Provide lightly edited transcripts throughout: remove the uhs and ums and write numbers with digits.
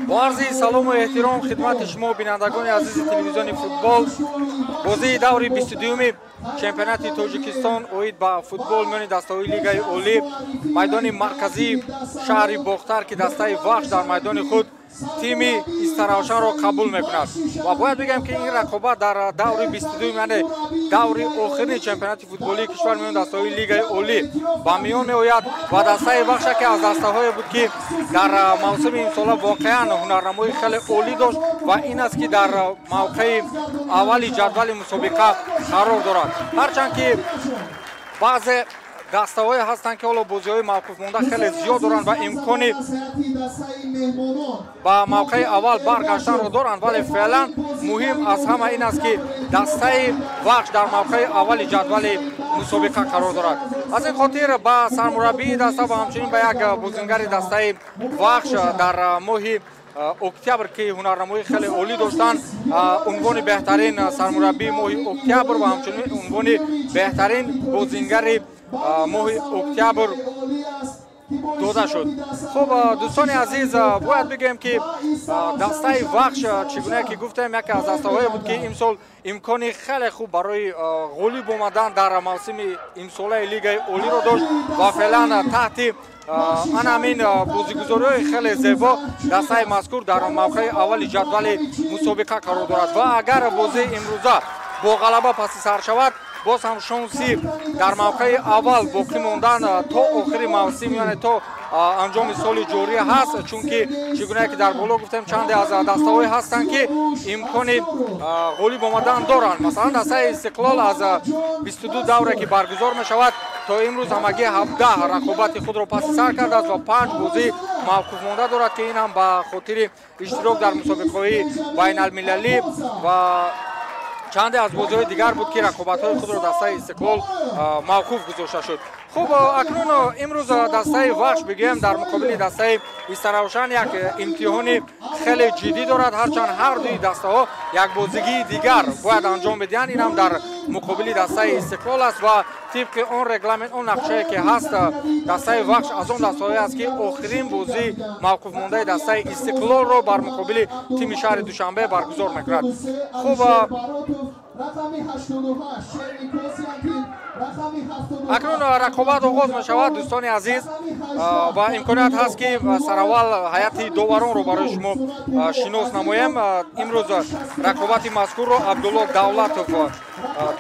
Бо арзи салому эҳтиром хидмати шумо бинандагони азизи телевизиони футбол. Бозии даври 22-ми чемпионати Тоҷикистон оид ба футбол миёни дастаҳои Лигаи Олӣ, майдони марказии шаҳри Бохтар, ки дастаи Вахш дар майдони худ тими Истаравшанро қабул мекунад. Ва бояд бигӯем, ки ин рақобат дар даври 22, яъне даври охирини чемпионати футболии кишвар миёни дастаҳои Лигаи Олӣ ба миён меояд ва дастаи Вахш яке аз дастаҳое буд, ки дар мавсими имсола воқеан ҳунарнамои хеле олӣ дошт ва ин аст, ки дар мавқеи аввали ҷадвали мусобиқа қарор дорад. Ҳарчанд ки баъзе дастаҳое ҳастанд, ки ҳоло бозиҳои мавқуфмонда хеле зиёд доранд ва имкони ба мавқеи аввал баргаштанро доранд, вале феълан муҳим аз ҳама ин аст, ки дастаи Вахш дар мавқеи аввали ҷадвали мусобиқа қарор дорад. Аз ин хотир ба сармураббии даста ва ҳамчунин ба як бозингари дастаи Вахш дар моҳи октябр, ки ҳунарнамоии хеле олӣ доштанд, унвони беҳтарин сармураббии моҳи октябр ва ҳамчунин унвони беҳтарин бозингари моҳи октябр дода шуд. Хуб, дӯстони азиз, бояд бигӯем, ки дастаи Вахш, чӣ гуна ки гуфтем, яке аз дастаҳое буд, ки имсол имкони хеле хуб барои ғолиб омадан дар мавсими имсолаи Лигаи Олиро дошт ва феълан таҳти ана ҳамин бозигузориҳои хеле зебо дастаи мазкур дар мавқеи аввали ҷадвали мусобиқа қарор дорад ва агар бозии имрӯза бо ғалаба паси сар шавад, боз ҳам шонси дар мавқеи аввал боқӣ мондан то охири мавсим, яъне то анҷоми соли ҷорӣ ҳаст, чунки чӣ гуна ки дар боло гуфтем, чанде аз дастаҳое ҳастанд, ки имкони ғолиб омадан доранд. Масалан, дастаи Истиқлол аз 22 давре, ки баргузор мешавад, То имрӯз ҳамагӣ 17 рақобати худро паси сар кардааст ва 5 бозӣ мавқуф монда дорад, ки ин ҳам ба хотири иштирок дар мусобиқаҳои байналмилалӣ ва чанде аз бозиҳои дигар буд, ки рақобатҳои худро дастаи Истиқлол мавқуф гузошта шуд. Хуб, акнун имрӯз дастаи Вахш бигӯем дар муқобили дастаи Истаравшан як имтиҳони хеле ҷиддӣ дорад. Ҳарчанд ҳар дуи дастаҳо як бозигии дигар бояд анҷом бидиҳанд, ин ҳам дар муқобили дастаи Истиқлол аст ва тибқи он регламент, он нақшае ки ҳаст, дастаи Вахш аз он дастаҳое аст, ки охирин бозии мавқуфмондаи дастаи Истиқлолро бар муқобили тими шаҳри Душанбе баргузор мекунад. Хуб, акнун рақобат оғоз мешавад, дӯстони азиз, ва имконият ҳаст, ки сараввал ҳайати доваронро барои шумо шинос намоем. Имрӯз рақобати мазкурро Абдулло Давлатов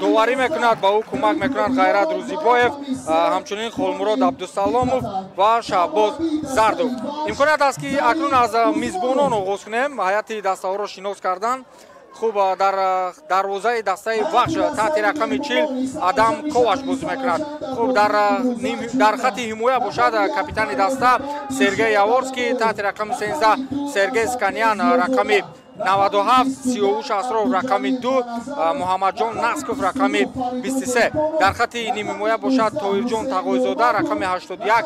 доварӣ мекунад, ба ӯ кӯмак мекунанд Ғайрат Рӯзибоев, ҳамчунин Холмурод Абдусаломов ва Шаҳбоз Зардов. Имконият аст, ки акнун аз мизбонон оғоз кунем, ҳайати дастаҳоро шинос кардан. Хуб, дар дарвозаи дастаи Вахш таҳти рақами 40 Адам Коваш бозӣ мекунад. Хуб, дар хати ҳимоя бошад капитани даста Сергей Яворский, таҳти рақами 13 Сергей Сканян, рақами 97 Сиёвуш Асроров, рақами 2 Муҳаммадҷон Насков, рақами 23. Дар хати нимҳимоя бошад Тоирҷон Тағойзода, рақами 81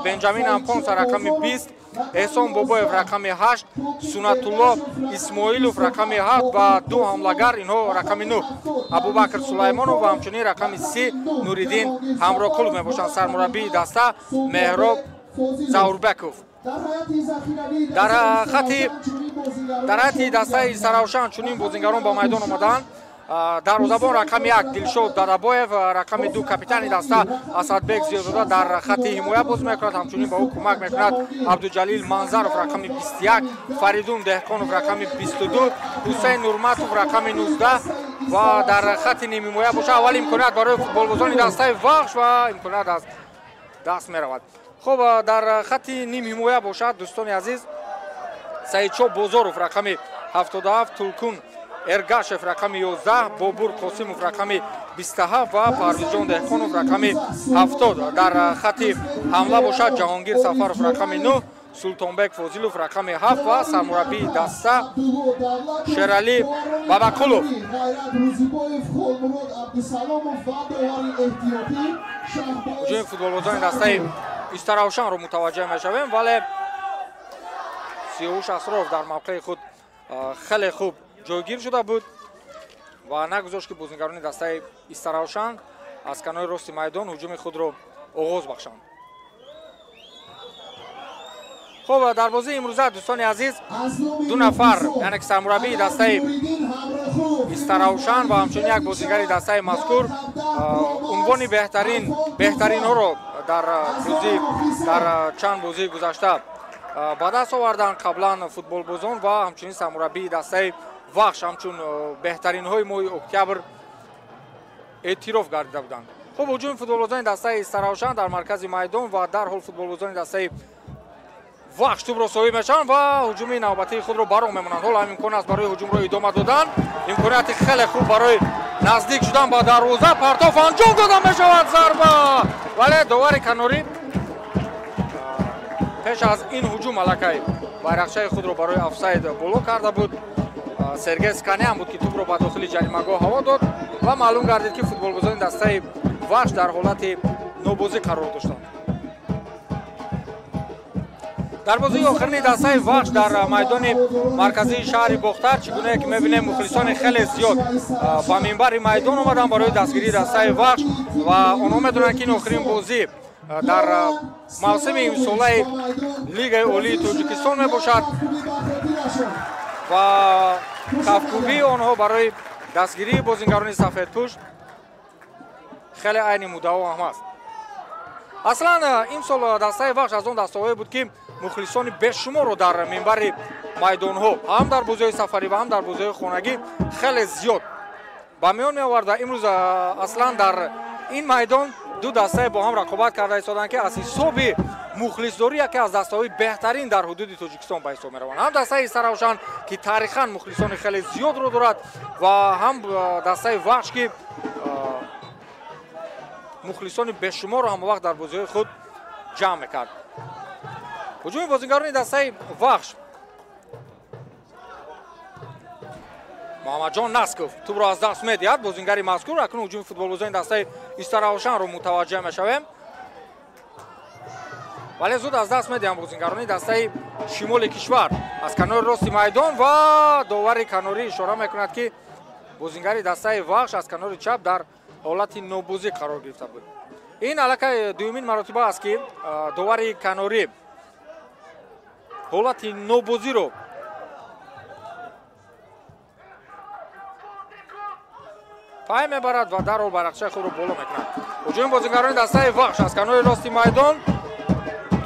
Бенҷамин Ампонса, рақами 20 Эҳсон Бобоев, рақами 8 Сунатулло Исмоилов, рақами 7 ва ду ҳамлагар инҳо рақами 9 Абубакр Сулаймонов ва ҳамчунин рақами 30 Нуриддин Ҳамроқулов мебошанд. Сармураббии даста Меҳроб Заурбеков. Дар ҳайати дастаи Истаравшан чунин бозингарон ба майдон омаданд. Дарвозабон рақами 1 Дилшод Дадабоев, рақами 2 капитани даста Асадбек Зиёдзода дар хати ҳимоя бозӣ мекунад, ҳамчунин ба ӯ кӯмак мекунад Абдуҷалил Манзаров, рақами 21 Фаридун Деҳқонов, рақами 22 Ҳусейн Нурматов, рақами 19 ва дар хати нимҳимоя бошад аввал имконият барои футболбозони дастаи Вахш ва имконият аз даст меравад. Хуб, дар хати нимҳимоя бошад, дӯстони азиз, Саидшо Бозоров, рақами 77 Тулкун Эргашев, рақами 11 Бобур Қосимов, рақами 27 ва Парвизҷон Деҳқонов, рақами 70. Дар хати ҳамла бошад Ҷаҳонгир Сафаров, рақами 9 Султонбек Фозилов, рақами 7 ва сармураббии даста Шерали Бабақулов. Ҳуҷуми футболбозони дастаи Истаравшанро мутаваҷҷеҳ мешавем, вале Сиёвуш Асроров дар мавқеи худ хеле хуб ҷойгир шуда буд ва нагузошт, ки бозингарони дастаи Истаравшан аз канори рости майдон ҳуҷуми худро оғоз бахшанд. Хуб, дар бозии имрӯза, дӯстони азиз, ду нафар, яъне ки сармураббии дастаи Истаравшан ва ҳамчунин як бозингари дастаи мазкур унвони беҳтаринҳоро дар чанд бозии гузашта ба даст оварданд. Қаблан футболбозон ва ҳамчунин сармураббии дастаи Вахш ҳамчун беҳтаринҳои моҳи октябр эътироф гардида буданд. Хуб, ҳуҷуми футболбозони дастаи Истаравшан дар маркази майдон ва дарҳол футболбозони дастаи Вахш тӯбро соҳиб мешаванд ва ҳуҷуми навбатии худро ба роҳ мемонанд. Ҳоло ҳам имкон аст барои ҳуҷумро идома додан. Имконияти хеле хуб барои наздик шудан ба дарвоза, партоф анҷом дода мешавад, зарба, вале довари канорӣ пеш аз ин ҳуҷум аллакай байрақчаи худро барои офсайд боло карда буд. Сергей Сканян буд, ки тӯбро ба дохили ҷаримагоҳ ҳаво дод ва маълум гардид, ки футболбозони дастаи Вахш дар ҳолати нобозӣ қарор доштанд. Дар бозии охирини дастаи Вахш дар майдони марказии шаҳри Бохтар, чӣ гунае ки мебинем, мухлисони хеле зиёд ба минбари майдон омаданд барои дастгирии дастаи Вахш ва онҳо медонанд, ки ин охирин бозӣ дар мавсими имсолаи Лигаи Олии Тоҷикистон мебошад ва кафкӯбии онҳо барои дастгирии бозингарони сафедпӯш хеле айни муддао ҳам аст. Аслан имсол дастаи Вахш аз он дастаҳое буд, ки мухлисони бешуморро дар минбари майдонҳо ҳам дар бозиҳои сафарӣ ва ҳам дар бозиҳои хонагӣ хеле зиёд ба миён меовард. Имрӯз аслан дар ин майдон ду дастае бо ҳам рақобат карда истоданд, ки аз ҳисоби мухлисдорӣ яке аз дастаҳои беҳтарин дар ҳудуди Тоҷикистон ба ҳисоб мераванд. Ҳам дастаи Истаравшан, ки таърихан мухлисони хеле зиёдро дорад, ва ҳам дастаи Вахш, ки Мухлисони бешуморро ҳамавақт дар бозиҳои худ ҷамъ мекард. Ҳуҷуми бозигарони дастаи Вахш. Муҳаммадҷон Насков тӯбро аз даст медиҳад. Бозингари мазкур акнун ҳуҷуми футболбозони дастаи Истаравшанро мутаваҷҷеҳ мешавем. Вале зуд аз даст медиҳанд бозингарони дастаи шимоли кишвар аз канори рости майдон ва довари канорӣ ишора мекунад, ки бозингари дастаи Вахш аз канори чап дар ҳолати нобозӣ қарор гирифта буд. Ин аллакай дуюмин маротиба аст, ки довари канорӣ ҳолати нобозиро пай мебарад ва дарҳол байрақчаи худро боло мекунад. Ҳуҷуми бозингарони дастаи Вахш аз канори рости майдон.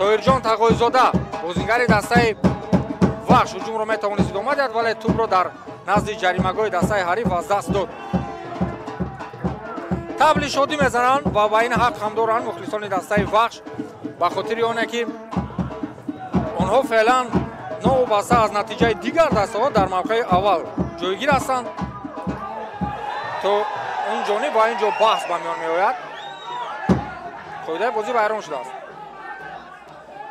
Тоирҷон Тағоизода, бозингари дастаи Вахш, ҳуҷумро метавонист идома диҳад, вале тӯбро дар назди ҷаримагоҳи дастаи ҳариф аз даст дод. Табли шодӣ мезананд ва ба ин ҳақ ҳам доранд мухлисони дастаи Вахш, ба хотири оне ки онҳо феълан новобаста аз натиҷаи дигар дастаҳо дар мавқеи аввал ҷойгир ҳастанд. То он ҷониб ва ин ҷо баҳс ба миён меояд. Қоидаи бозӣ вайрон шудааст.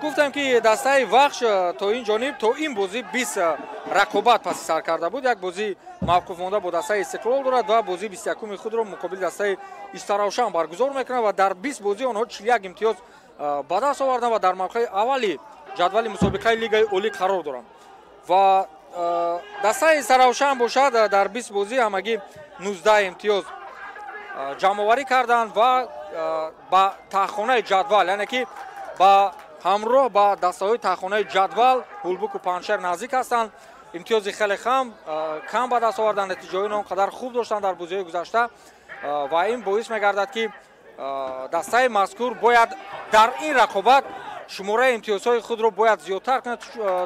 Гуфтем, ки дастаи Вахш то ин ҷониб, то ин бозӣ 20 рақобат паси сар карда буд. Як бозӣ мавқуф монда бо дастаи Истиқлол дорад ва бозии 21-уми худро муқобили дастаи Истаравшан баргузор мекунад ва дар 20 бозӣ онҳо 41 имтиёз ба даст оварданд ва дар мавқеи аввали ҷадвали мусобиқаи Лигаи Олӣ қарор доранд. Ва дастаи Истаравшан бошад, дар 20 бозӣ ҳамагӣ 19 имтиёз ҷамъоварӣ карданд ва ба таҳхонаи ҷадвал, яъне ки ба ҳамроҳ ба дастаҳои таҳхонаи ҷадвал Ҳулбуку Панҷшер наздик ҳастанд. Имтиёзи хеле кам ба даст оварданд, натиҷаҳои он қадар хуб доштанд дар бозиҳои гузашта ва ин боис мегардад, ки дастаи мазкур бояд дар ин рақобат шумораи имтиёзҳои худро бояд зиёдтар кунад,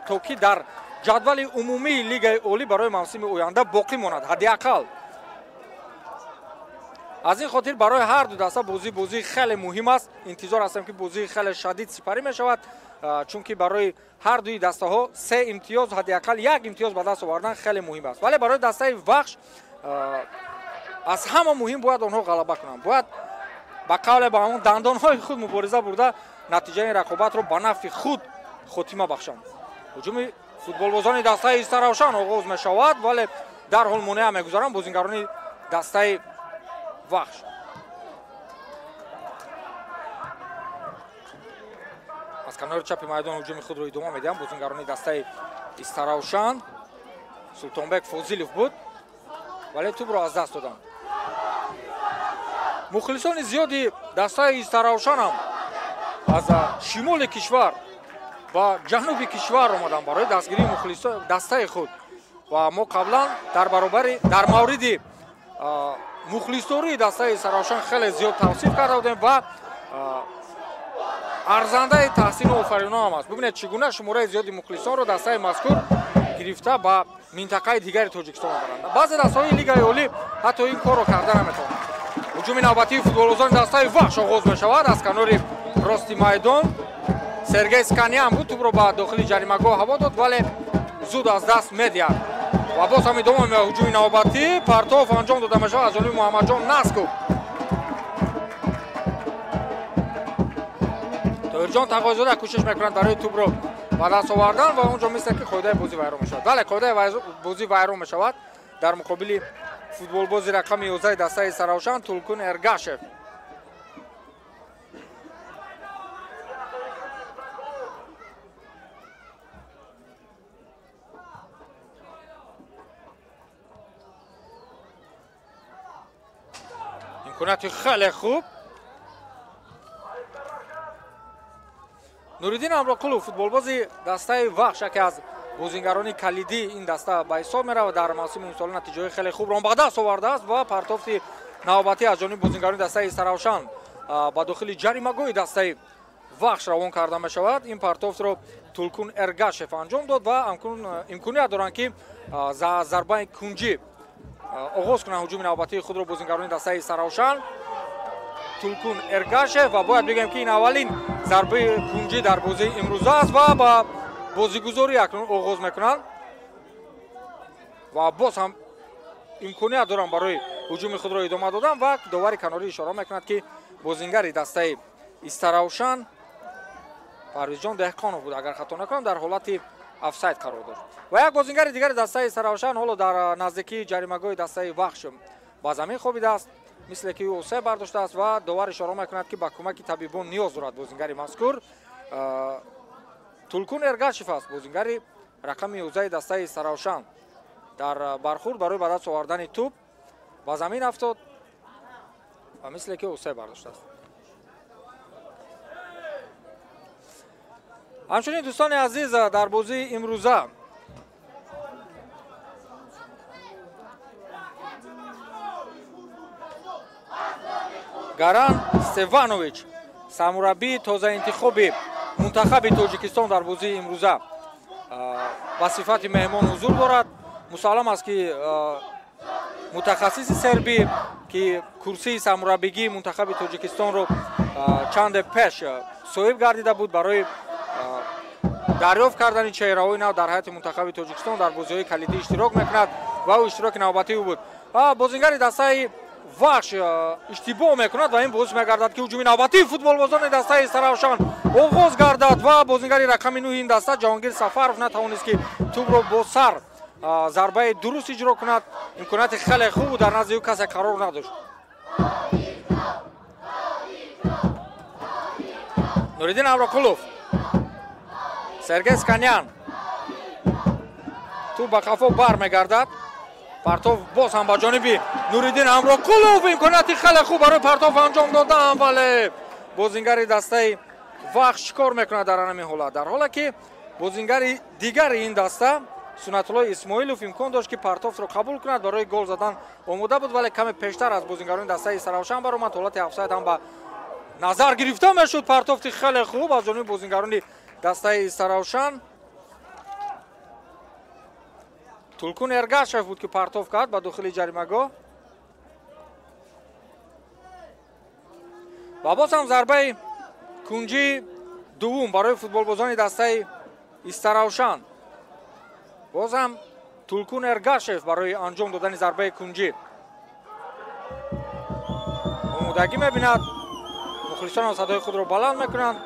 то ки дар ҷадвали умумии Лигаи Олӣ барои мавсими оянда боқӣ монад ҳадди ақал. Аз ин хотир барои ҳар ду даста бозӣ хеле муҳим аст. Интизор ҳастем, ки бозии хеле шадид сипарӣ мешавад, чунки барои ҳар дуи дастаҳо се имтиёз, ҳадди ақал як имтиёз ба даст овардан хеле муҳим аст. Вале барои дастаи Вахш аз ҳама муҳим бояд онҳо ғалаба кунанд. Бояд ба қавле ба ҳамон дандонҳои худ мубориза бурда натиҷаи рақобатро ба нафъи худ хотима бахшанд. Ҳуҷуми футболбозони дастаи Истаравшан оғоз мешавад, вале дарҳол монеа мегузаранд бозингарони дастаи Вахш. Аз канори чапи майдон ҳуҷуми худро идома медиҳанд бозингарони дастаи Истаравшан. Султонбек Фозилов буд, вале тӯбро аз даст доданд. Мухлисони зиёди дастаи Истаравшан ҳам аз шимоли кишвар ва ҷануби кишвар омаданд барои дастгирии мухлисон дастаи худ. Ва мо қаблан дар мавриди мухлисдории дастаи Истаравшан хеле зиёд тавсиф карда будем ва арзандаи таҳсину офаринҳо ҳам аст. Бибинед, чӣ гуна шумораи зиёди мухлисонро дастаи мазкур гирифта ба минтақаи дигари Тоҷикистон мебаранд. Баъзе дастаҳои Лигаи Олӣ ҳатто ин корро карда наметавонанд. Ҳуҷуми навбатии футболбозони дастаи Вахш оғоз мешавад аз канори рости майдон. Сергей Сканян буд, тӯбро ба дохили ҷаримагоҳ ҳаво дод, вале зуд аз даст медиҳад. Ва боз ҳам идома меёбад ҳуҷуми навбатӣ. Партов анҷом дода мешавад аз ҷониби Муҳаммадҷон Насков. Тоирҷон Тағоизода кӯшиш мекунад барои тӯбро ба даст овардан ва он ҷо мисле ки қоидаи бозӣ вайрон мешавад. Бале, қоидаи бозӣ вайрон мешавад дар муқобили футболбози рақами 11 дастаи Истаравшан Тулкун Эргашев. Имконияти хеле хуб. Нуриддин Амроқулов, футболбози дастаи Вахш, яке аз бозингарони калидии ин даста ба ҳисоб меравад, дар мавсими имсола натиҷаҳои хеле хубро ба даст овардааст ва партофти навбатӣ аз ҷониби бозингарони дастаи Истаравшан ба дохили ҷаримагоҳи дастаи Вахш равон карда мешавад. Ин партофтро Тулкун Эргашев анҷом дод ва имконият доранд, ки зарбаи кунҷӣ оғоз кунанд ҳуҷуми навбатии худро бозингарони дастаи Истаравшан. Тулкун Эргашев, ва бояд бигӯем, ки ин аввалин зарбаи кунҷӣ дар бозии имрӯза аст ва ба бозигузорӣ акнун оғоз мекунанд ва боз ҳам имконият доранд барои ҳуҷуми худро идома додан ва довари канорӣ ишора мекунад, ки бозингари дастаи Истаравшан Парвизҷон Деҳқонов буд, агар хато накунам, дар ҳолати офсайд қарор дошт. Ва як бозингари дигари дастаи Истаравшан ҳоло дар наздикии ҷаримагоҳи дастаи Вахш ба замин хобидааст, мисле ки ӯ осеб бардоштааст ва довар ишора мекунад, ки ба кӯмаки табибон ниёз дорад. Бозингари мазкур Тулкун Эргашев аст, бозингари рақами 11 дастаи Истаравшан. Дар бархурд барои ба даст овардани тӯб ба замин афтод ва мисле ки осеб бардоштааст. Ҳамчунин, дӯстони азиз, дар бозии имрӯза Гаран Стеванович, сармураббии тозаинтихоби мунтахаби Тоҷикистон, дар бозии имрӯза ба сифати меҳмон ҳузур дорад. Мусаллам аст, ки мутахассиси сербӣ, ки курсии сармураббигии мунтахаби Тоҷикистонро чанде пеш соҳиб гардида буд, барои дарёфт кардани чеҳраҳои нав дар ҳайати мунтахаби Тоҷикистон дар бозиҳои калидӣ иштирок мекунад ва ӯ иштироки навбатии ӯ буд. Бозингари дастаи Вахш иштибоҳ мекунад ва ин боис мегардад, ки ҳуҷуми навбатии футболбозони дастаи Истаравшан оғоз гардад ва бозингари рақами 9 ин даста Ҷаҳонгир Сафаров натавонист, ки тӯбро бо сар зарбаи дуруст иҷро кунад. Имконияти хеле хуб дар назди ӯ касе қарор надошт. Нуриддин Ҳамроқулов, Сергей Сканян, тӯб ба қафо бармегардад. Партов боз ҳам ба ҷониби Нуриддин Ҳамроқулов. Имконияти хеле хуб барои партов анҷом додам, вале бозингари дастаи Вахш чӣ кор мекунад дар ҳамин ҳолат? Дар ҳоле ки бозингари дигари ин даста Сунатулло Исмоилов имкон дошт, ки партовро қабул кунад, барои гол задан омода буд, вале каме пештар аз бозингарони дастаи Истаравшан баромад. Ҳолати офсайд ҳам ба назар гирифта мешуд. Партофти хеле хуб аз ҷониби бозингарони дастаи Истаравшан. Тулкун Эргашев буд, ки партов кард ба дохили ҷаримагоҳ ва боз ҳам зарбаи кунҷии дуввум барои футболбозони дастаи Истаравшан. Боз ҳам Тулкун Эргашев барои анҷом додани зарбаи кунҷӣ омодагӣ мебинад. Мухлисон садои худро баланд мекунанд.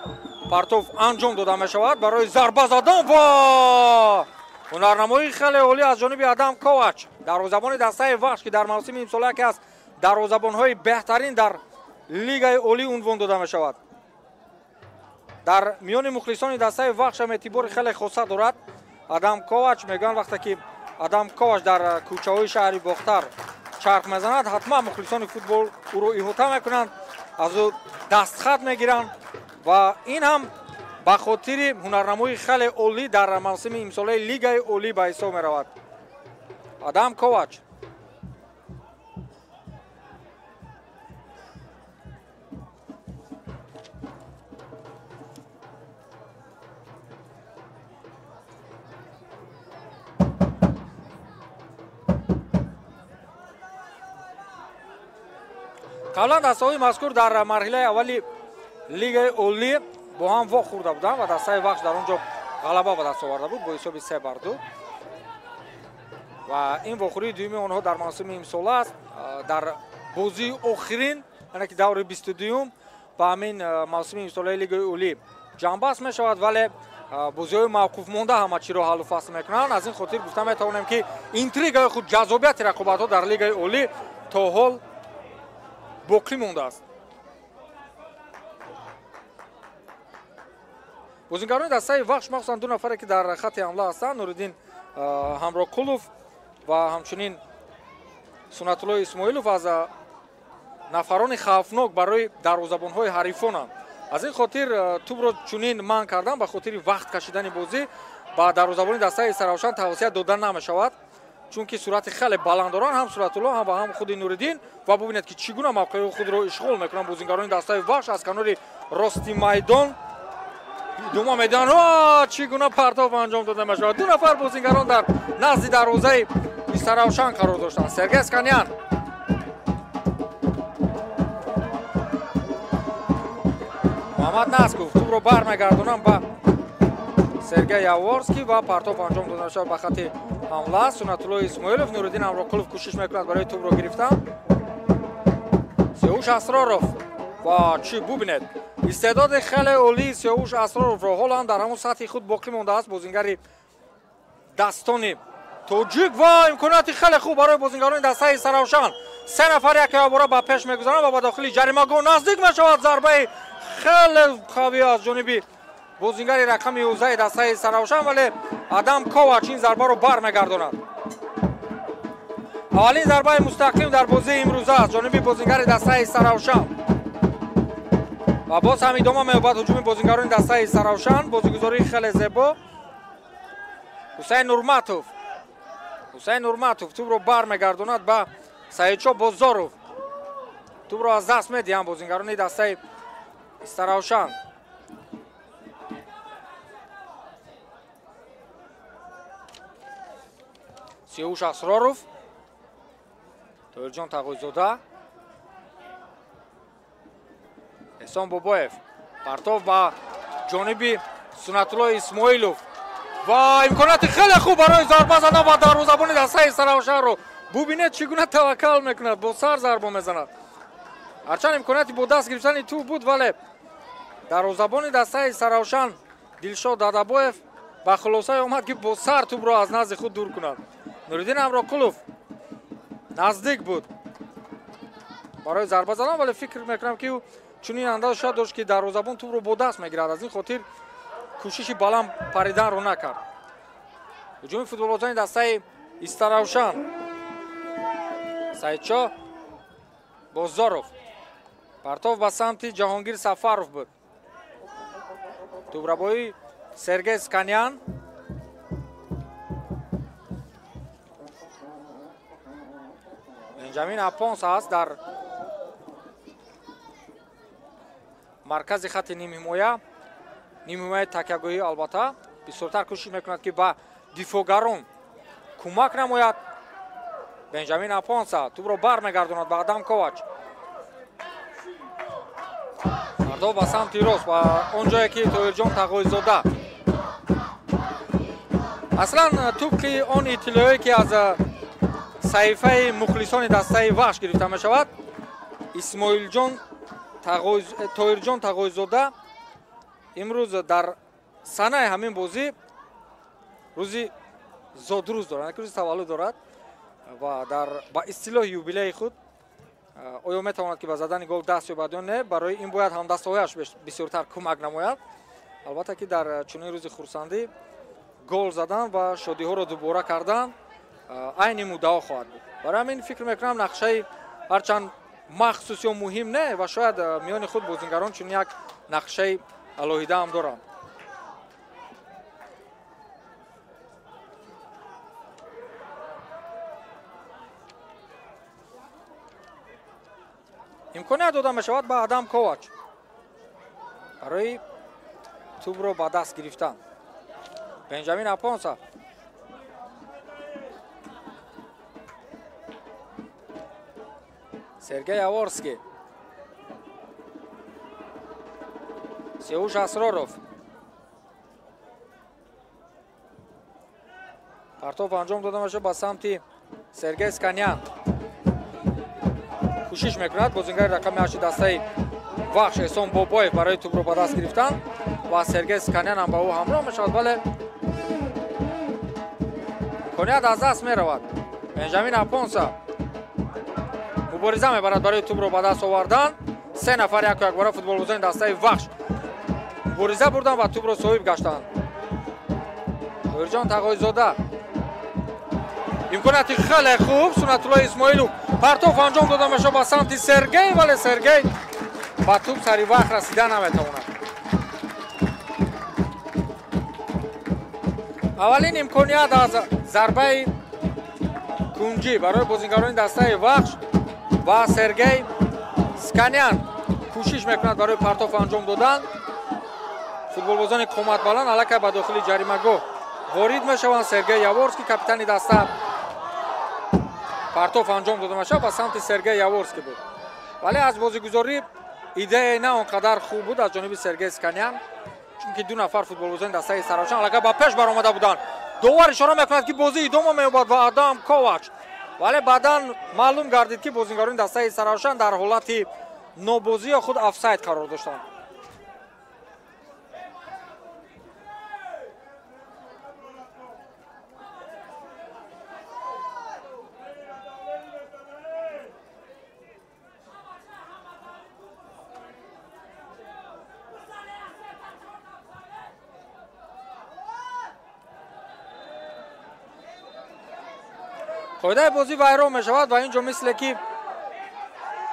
Партов анҷом дода мешавад барои зарба задан ва ҳунарнамоии хеле олӣ аз ҷониби Адам Ковач, дарвозабони дастаи Вахш, ки дар мавсими имсола яке аз дарвозабонҳои беҳтарин дар лигаи олӣ унвон дода мешавад. Дар миёни мухлисони дастаи Вахш ҳам эътибори хеле хоса дорад Адам Ковач. Мегӯянд, вақте ки Адам Ковач дар кӯчаҳои шаҳри Бохтар чарх мезанад, ҳатман мухлисони футбол ӯро иҳота мекунанд, аз ӯ дастхат мегиранд ва ин ҳам ба хотири ҳунарнамоии хеле олӣ дар мавсими имсолаи лигаи олӣ ба ҳисоб меравад. Адам Ковач қаблан дастаҳои мазкур дар марҳилаи аввали лигаи олӣ бо ҳам вохӯрда буданд ва дастаи Вахш дар он ҷо ғалаба ба даст оварда буд бо ҳисоби 3-2. Ва ин вохӯрии дуюми онҳо дар мавсими имсола аст. Дар бозии охирин, яъне ки даври 22-юм, ба ҳамин мавсими имсолаи лигаи олӣ ҷамъбаст мешавад, вале бозиҳои мавқуф монда ҳама чиро ҳаллу фасл мекунанд. Аз ин хотир гуфта метавонем, ки интригаи худ, ҷаззобияти рақобатҳо дар лигаи олӣ то ҳол боқӣ мондааст. Бозингарони дастаи Вахш, махсусан ду нафаре, ки дар хатти ҳамла ҳастанд, Нуриддин Ҳамроқулов ва ҳамчунин Сунатулло Исмоилов, аз нафарони хавфнок барои дарвозабонҳои ҳарифонанд. Аз ин хотир тӯбро чунин манъ кардан ба хотири вақт кашидани бозӣ ба дарвозабони дастаи Истаравшан тавсия дода намешавад, чунки суръати хеле баланд доранд ҳам Суратулло, ҳам ва ҳам худи Нуриддин. Ва бубинед, ки чӣ гуна мавқеи худро ишғол мекунанд бозингарони дастаи Вахш. Аз канори рости майдон идома медиҳанд. Чӣ гуна партов анҷом дода мешавад! Ду нафар бозингарон дар назди дарвозаи Истаравшан қарор доштанд. Сергей Сканян, Муҳаммад Насков тӯбро бармегардонанд ба Сергей Яворский ва партов анҷом дода мешавад ба хатти ҳамла. Сунатулло Исмоилов, Нуриддин Ҳамроқулов кӯшиш мекунад барои тӯбро гирифтан. Сиёвуш Асроров Ва чӣ бубинед, истеъдоди хеле олии Сиёвуш Асроровро ҳоло ҳам дар ҳамон сатҳи худ боқӣ мондааст бозингари дастони тоҷик ва имконияти хеле хуб барои бозингарони дастаи Истаравшан. Се нафар якбора ба пеш мегузаранд ва ба дохили ҷаримагоҳ наздик мешавад. Зарбаи хеле қавӣ аз ҷониби бозингари рақами 11 дастаи Истаравшан, вале Адам Ковач ин зарбаро бармегардонад. Аввалин зарбаи мустақим дар бозии имрӯза аз ҷониби бозингари дастаи Истаравшан ва боз ҳам идома меёбад ҳуҷуми бозингарони дастаи Истаравшан. Бозигузории хеле зебо. Ҳусайн Нурматов, Ҳусайн Нурматов тӯбро бармегардонад ба Саидшо Бозоров. Тӯбро аз даст медиҳанд бозингарони дастаи Истаравшан. Сиёвуш Асроров, Тоирҷон Тағойзода, Эҳсон Бобоев. Партов ба ҷониби Сунатулло Исмоилов ва имконияти хеле хуб барои зарба задан ва дарвозабони дастаи Истаравшанро бубинед, чӣ гуна таваккал мекунад, бо сар зарба мезанад. Ҳарчанд имконияти бо даст гирифтани тӯб буд, вале дарвозабони дастаи Истаравшан Дилшод Дадабоев ба хулосае омад, ки бо сар тӯбро аз назди худ дур кунад. Нуриддин Амроқулов наздик буд барои зарба задан, вале фикр мекунам, ки ӯ чунин андоза шояд дошт, ки дарвозабон тӯбро бо даст мегирад, аз ин хотир кӯшиши баланд париданро накард. Ҳуҷуми футболбозони дастаи Истаравшан. Саидшо Бозоров, партов ба самти Ҷаҳонгир Сафаров буд. Тӯбрабои Сергей Сканян. Бенҷамин Апонс аст дар маркази хати нимҳимоя, нимҳимояи такягоҳӣ. Албатта, бисёртар кӯшиш мекунад, ки ба дифоъгарон кӯмак намояд. Бенҷамин Апонса тӯбро бармегардонад ба Адам Ковач. Партов ба самти рост, ба он ҷое ки Тоирҷон Тағойзода. Аслан тибқи он иттилоъе, ки аз саҳифаи мухлисони дастаи Вахш гирифта мешавад, Исмоилҷон Тоирҷон Тағойзода имрӯз дар санаи ҳамин бозӣ рӯзи зодрӯз дорад, рӯзи таваллуд дорад ва дар ба истилоҳи юбилеи худ оё метавонад, ки ба задани гол даст ёбад ё не, барои ин бояд ҳамдастҳояш бисёртар кӯмак намояд. Албатта, ки дар чунин рӯзи хурсандӣ гол задан ва шодиҳоро дубора кардан айни муддао хоҳад буд. Барои ҳамин фикр мекунам, нақшаи ҳарчанд махсус ё муҳим не, ва шояд миёни худ бозингарон чунин як нақшаи алоҳида ҳам доранд. Имконият дода мешавад ба Адам Ковач барои тӯбро ба даст гирифтан. Бенҷамин Апонса, Сергей Яворский, Сиёвуш Асроров. Партов анҷом дода мешавад ба самти Сергей Сканян. Кӯшиш мекунад бозингари рақами 8 дастаи Вахш Эҳсон Бобоев барои тӯбро ба даст гирифтан ва Сергей Сканян ҳам ба ӯ ҳамроҳ мешавад, вале имконият аз даст меравад. Бенҷамин Апонса мубориза мебарад барои тӯбро ба даст овардан. Се нафар яку якбора футболбозони дастаи Вахш мубориза бурданд ва тӯбро соҳиб гаштанд. Тоирҷон Тағойзода, имконияти хеле хуб, Сунатулло Исмоилов. Партов анҷом дода мешавад ба самти Сергей, вале Сергей ба тӯб сари вақт расида наметавонад. Аввалин имконият аз зарбаи кунҷӣ барои бозингарони дастаи Вахш ва Сергей Сканян кӯшиш мекунад барои партов анҷом додан. Футболбозони қоматбаланд аллакай ба дохили ҷаримагоҳ ворид мешаванд. Сергей Яворский, капитани даста, партов анҷом дода мешавад ба самти Сергей Яворский буд, вале аз бозигузорӣ идеяи на он қадар хуб буд аз ҷониби Сергей Сканян, чунки ду нафар футболбозони дастаи Истаравшан аллакай ба пеш баромада буданд. Довар ишора мекунад, ки бозӣ идома меёбад ва Адам Ковач, вале баъдан маълум гардид, ки бозингарони дастаи Истаравшан дар ҳолати нобозӣ ё худ офсайд қарор доштанд. Қоидаи бозӣ вайрон мешавад ва инҷо мисле ки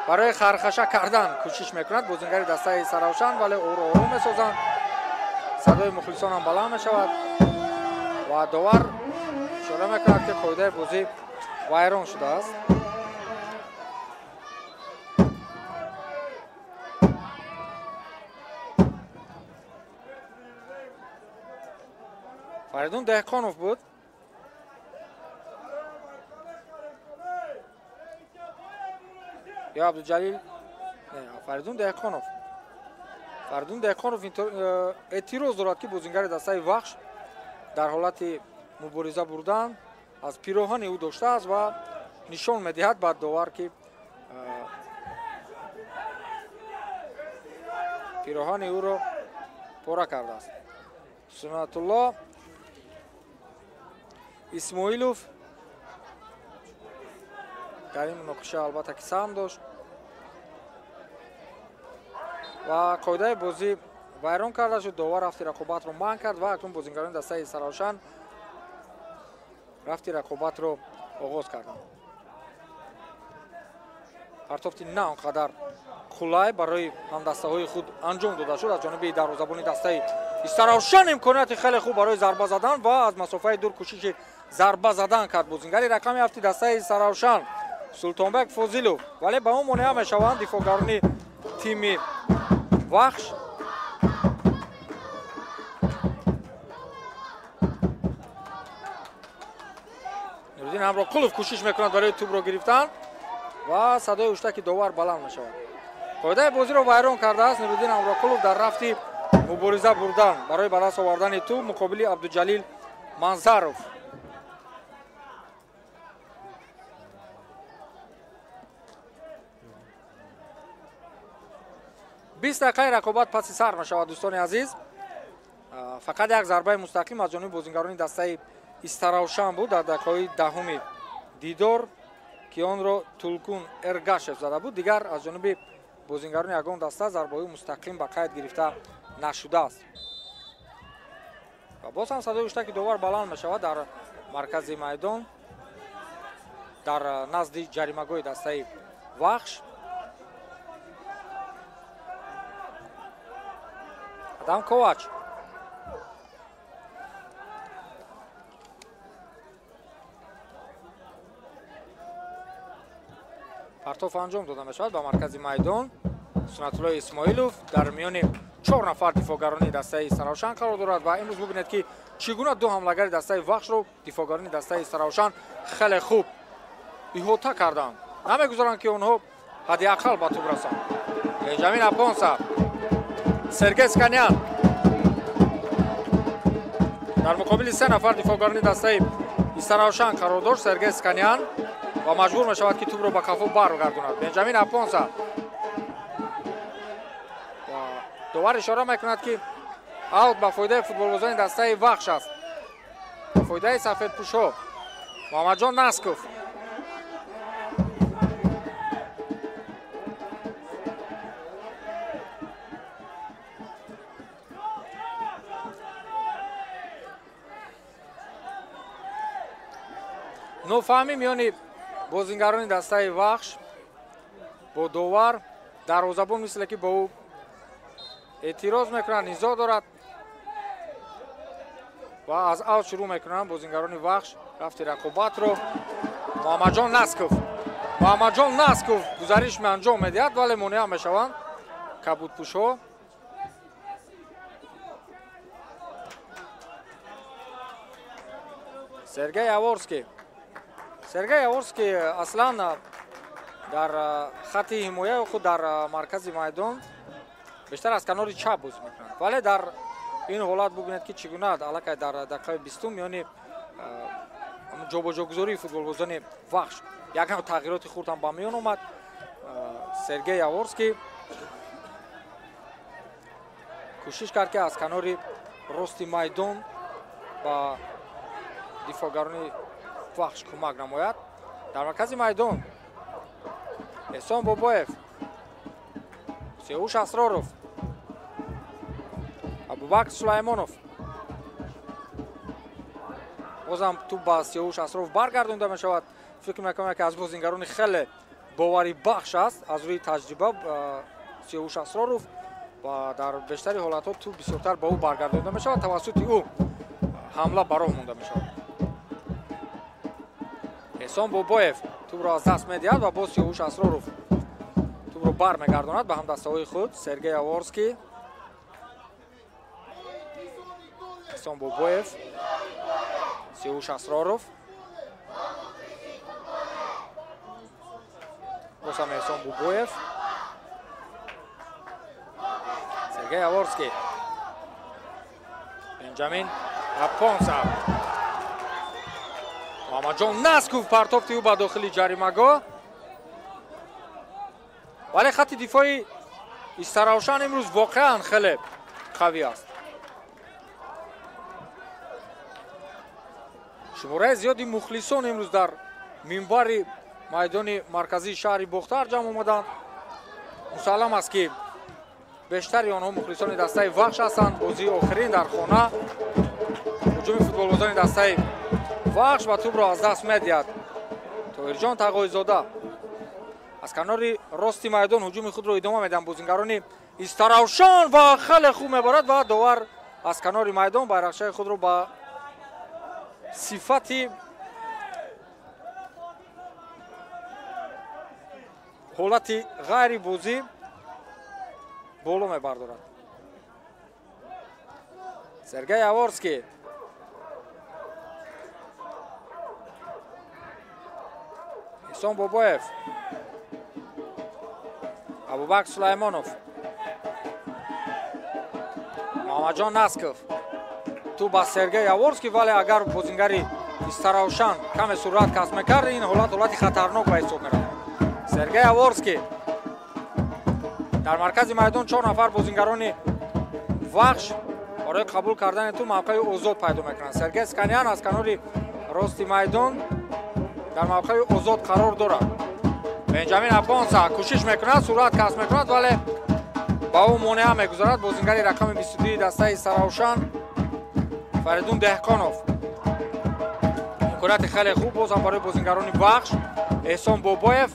барои хархаша кардан кӯшиш мекунад бозингари дастаи Саравшан, вале ӯро ором месозанд. Садои мухлисон ҳам баланд мешавад ва довар ишора мекунад, ки қоидаи бозӣ вайрон шудааст. Фаридун Деҳқонов буд. Ё Абдуҷалил, не, Фаридун Деҳқонов. Фаридун Деҳқонов эътироз дорад, ки бозингари дастаи Вахш дар ҳолати мубориза бурдан аз пироҳани ӯ доштааст ва нишон медиҳад ба довар, ки пироҳани ӯро пора кардааст. Суннатулло Исмоилов дар ин муноқиша албатта ки саҳм дошт ва қоидаи бозӣ вайрон карда шуд. Довар рафти рақобатро манъ кард ва акнун бозингарони дастаи Саравшан рафти рақобатро оғоз карданд. Партофти на он қадар қулай барои ҳамдастаҳои худ анҷом дода шуд аз ҷониби дарвозабони дастаи Истаравшан. Имконияти хеле хуб барои зарба задан ва аз масофаи дур кӯшиши зарба задан кард бозингари рақами ҳафти дастаи Саравшан Султонбек Фозилов, вале ба ӯ монеа мешаванд дифоъгарони тими Вахш. Нуриддин Ҳамроқулов кӯшиш мекунад барои тӯбро гирифтан ва садои ҳуштаки довар баланд мешавад. Қоидаи бозиро вайрон кардааст Нуриддин Ҳамроқулов дар рафти мубориза бурдан барои ба даст овардани тӯб муқобили Абдуҷалил Манзаров. Бист дақиқаи рақобат паси сар мешавад, дӯстони азиз. Фақат як зарбаи мустақим аз ҷониби бозингарони дастаи Истаравшан буд дар дақиқаҳои даҳуми дидор, ки онро Тулкун Эргашев зада буд. Дигар аз ҷониби бозингарони ягон даста зарбаҳои мустақим ба қайд гирифта нашудааст. Ва боз ҳам садои ҳуштаки довар баланд мешавад дар маркази майдон, дар назди ҷаримагоҳи дастаи Вахш. Адам Ковач партоф анҷом дода мешавад ба маркази майдон. Суннатулло Исмоилов дар миёни 4 нафар дифоъгарони дастаи Саравшан қарор дорад ва имрӯз бубинед, ки чӣ гуна ду ҳамлагари дастаи Вахшро дифоъгарони дастаи Саравшан хеле хуб иҳота карданд, намегузоранд, ки онҳо ҳадди ақал ба тӯб расанд. Бенҷамин Апонса, Сергей Сканян дар муқобили 3 нафар дифоъгарони дастаи Истаравшан қарор дошт. Сергей Сканян ва маҷбур мешавад, ки тӯбро ба қафо баргардонад. Бенҷамин Апонса, довар ишора мекунад, ки аут ба фоидаи футболбозони дастаи Вахш аст, ба фоидаи сафедпӯшҳо. Муҳаммадҷон Насков нофаҳмӣ миёни бозингарони дастаи Вахш бо довар. Дарвозабон мисле ки бо ӯ эътироз мекунад, низоъ дорад ва аз аут шурӯъ мекунанд бозингарони Вахш рафти рақобатро. Муҳаммадҷон Насков, Муҳаммадҷон Насков гузариш анҷом медиҳад, вале монеа мешаванд кабудпӯшҳо. Сергей Яворский. Сергей Яворский аслан дар хати ҳимояи худ дар маркази майдон бештар аз канори чап бозӣ мекунад, вале дар ин ҳолат бубинед, ки чӣ гуна аллакай дар дақиқаи бистум миёни ҷобаҷогузории футболбозони Вахш ягон тағйироти хурд ҳам ба миён омад. Сергей Яворский Кӯшиш кард, ки аз канори рости майдон ба дифоъгарони Вахш кӯмак намояд. Дар маркази майдон Эҳсон Бобоев, Сиёвуш Асроров, Абубакр Сулаймонов. Бозам тӯб ба Сиёвуш Асроров баргардонда мешавад. Фикр мекунам, ки аз бозингарони хеле боварибахш аст аз рӯи таҷриба Сиёвуш Асроров ва дар бештари ҳолатҳо тӯб бисёртар ба ӯ баргардонда мешавад, тавассути ӯ ҳамла ба роҳ монда мешавад. Эҳсон Бобоев тӯбро аз даст медиҳад ва боз Сиёвуш Асроров тӯбро бармегардонад ба ҳамдастаҳои худ. Сергей Яворский, Эҳсон Бобоев, Сиёвуш Асроров, боз ҳам Эҳсон Бобоев, Сергей Яворский, Бенҷамин Апонса. Муҳаммадҷон Насков партофти ӯ ба дохили ҷаримагоҳ, вале хатти дифои Истаравшан имрӯз воқеан хеле қавӣ аст. Шумораи зиёди мухлисон имрӯз дар минбари майдони марказии шаҳри Бохтар ҷамъ омаданд. Мусаллам аст, ки бештари онҳо мухлисони дастаи Вахш ҳастанд. Бозии охирин дар хона, ҳуҷуми футболбозони дастаи Вахш ва тӯбро аз даст медиҳад Тоҳирҷон Тағоизода. Аз канори рости майдон ҳуҷуми худро идома медиҳанд бозингарони Истаравшан ва хеле хуб мебарад ва довар аз канори майдон байрақчаи худро ба сифати ҳолати ғайрибозӣ боло мебардорад. Сергей Яворский, Эҳсон Бобоев, Абубакр Сулаймонов, Муҳаммадҷон Насков. Тӯб ба Сергей Яворский, вале агар бозингари Истаравшан каме суръат касб мекард, ин ҳолат ҳолати хатарнок ба ҳисоб меравад. Сергей Яворский. Дар маркази майдон 4 нафар бозингарони Вахш барои қабул кардани тӯб мавқеи озод пайдо мекунанд. Сергей Сканян аз канори рости майдон дар мавқеи озод қарор дорад. Бенҷамин Апонса кӯшиш мекунад, суръат касб мекунад, вале ба ӯ монеа мегузорад бозингари рақами 22 дастаи Истаравшан Фаридун Деҳқонов. Имконияти хеле хуб боз ҳам барои бозингарони Вахш. Эҳсон Бобоев,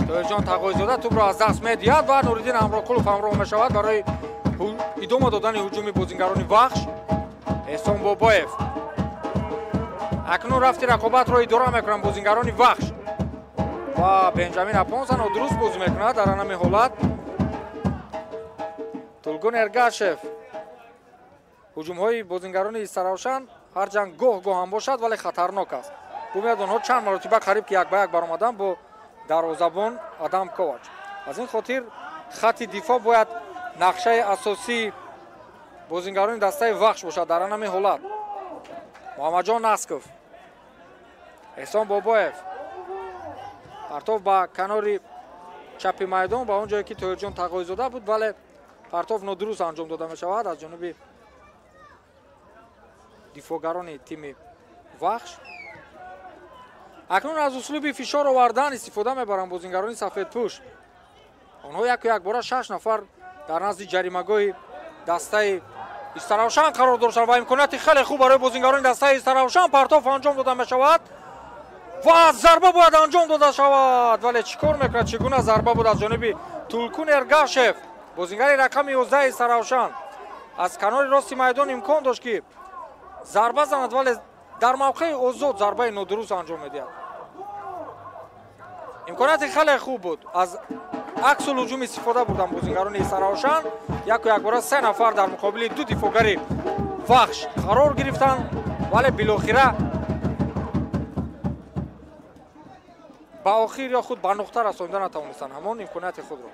Тоҳирҷон Тағоизода тӯбро аз даст медиҳад ва Нуриддин Ҳамроқулов ҳамроҳ мешавад барои идома додани ҳуҷуми бозингарони Вахш. Эҳсон Бобоев. Акнун рафти рақобатро идора мекунанд бозингарони Вахш ва Бенҷамин Апонса нодуруст бозӣ мекунад дар ҳамин ҳолат. Тулгун Эргашев. Ҳуҷумҳои бозингарони Истаравшан ҳарчанд гоҳ-гоҳ ҳам бошад, вале хатарнок аст. Бубинед, онҳо чанд маротиба қариб ки як ба як баромаданд бо дарвозабон Адам Ковач. Аз ин хотир хатти дифоъ бояд нақшаи асосии бозингарони дастаи Вахш бошад дар ҳамин ҳолат. Муҳаммадҷон Насков, Эҳсон Бобоев, партов ба канори чапи майдон, ба он ҷое ки Тоҳирҷон Тағоизода буд, вале партов нодуруст анҷом дода мешавад аз ҷониби дифоъгарони тими Вахш. Акнун аз услуби фишор овардан истифода мебаранд бозингарони сафедпӯш. Онҳо яку якбора 6 нафар дар назди ҷаримагоҳи дастаи Истаравшан қарор доштанд ва имконияти хеле хуб барои бозингарони дастаи Истаравшан. Партов анҷом дода мешавад ва зарба бояд анҷом дода шавад, вале чӣ кор мекунад? Чӣ гуна зарба буд аз ҷониби Тулкун Эргашев, бозингари рақами 11 Истаравшан. Аз канори рости майдон имкон дошт, ки зарба занад, вале дар мавқеи озод зарбаи нодуруст анҷом медиҳад. Имконияти хеле хуб буд. Аз аксул ҳуҷум истифода бурданд бозингарони Истаравшан. Яку якбора 3 нафар дар муқобили 2 дифоъгари Вахш қарор гирифтанд, вале билохира ба охир ё худ ба нуқта расонида натавонистанд ҳамон имконияти худро.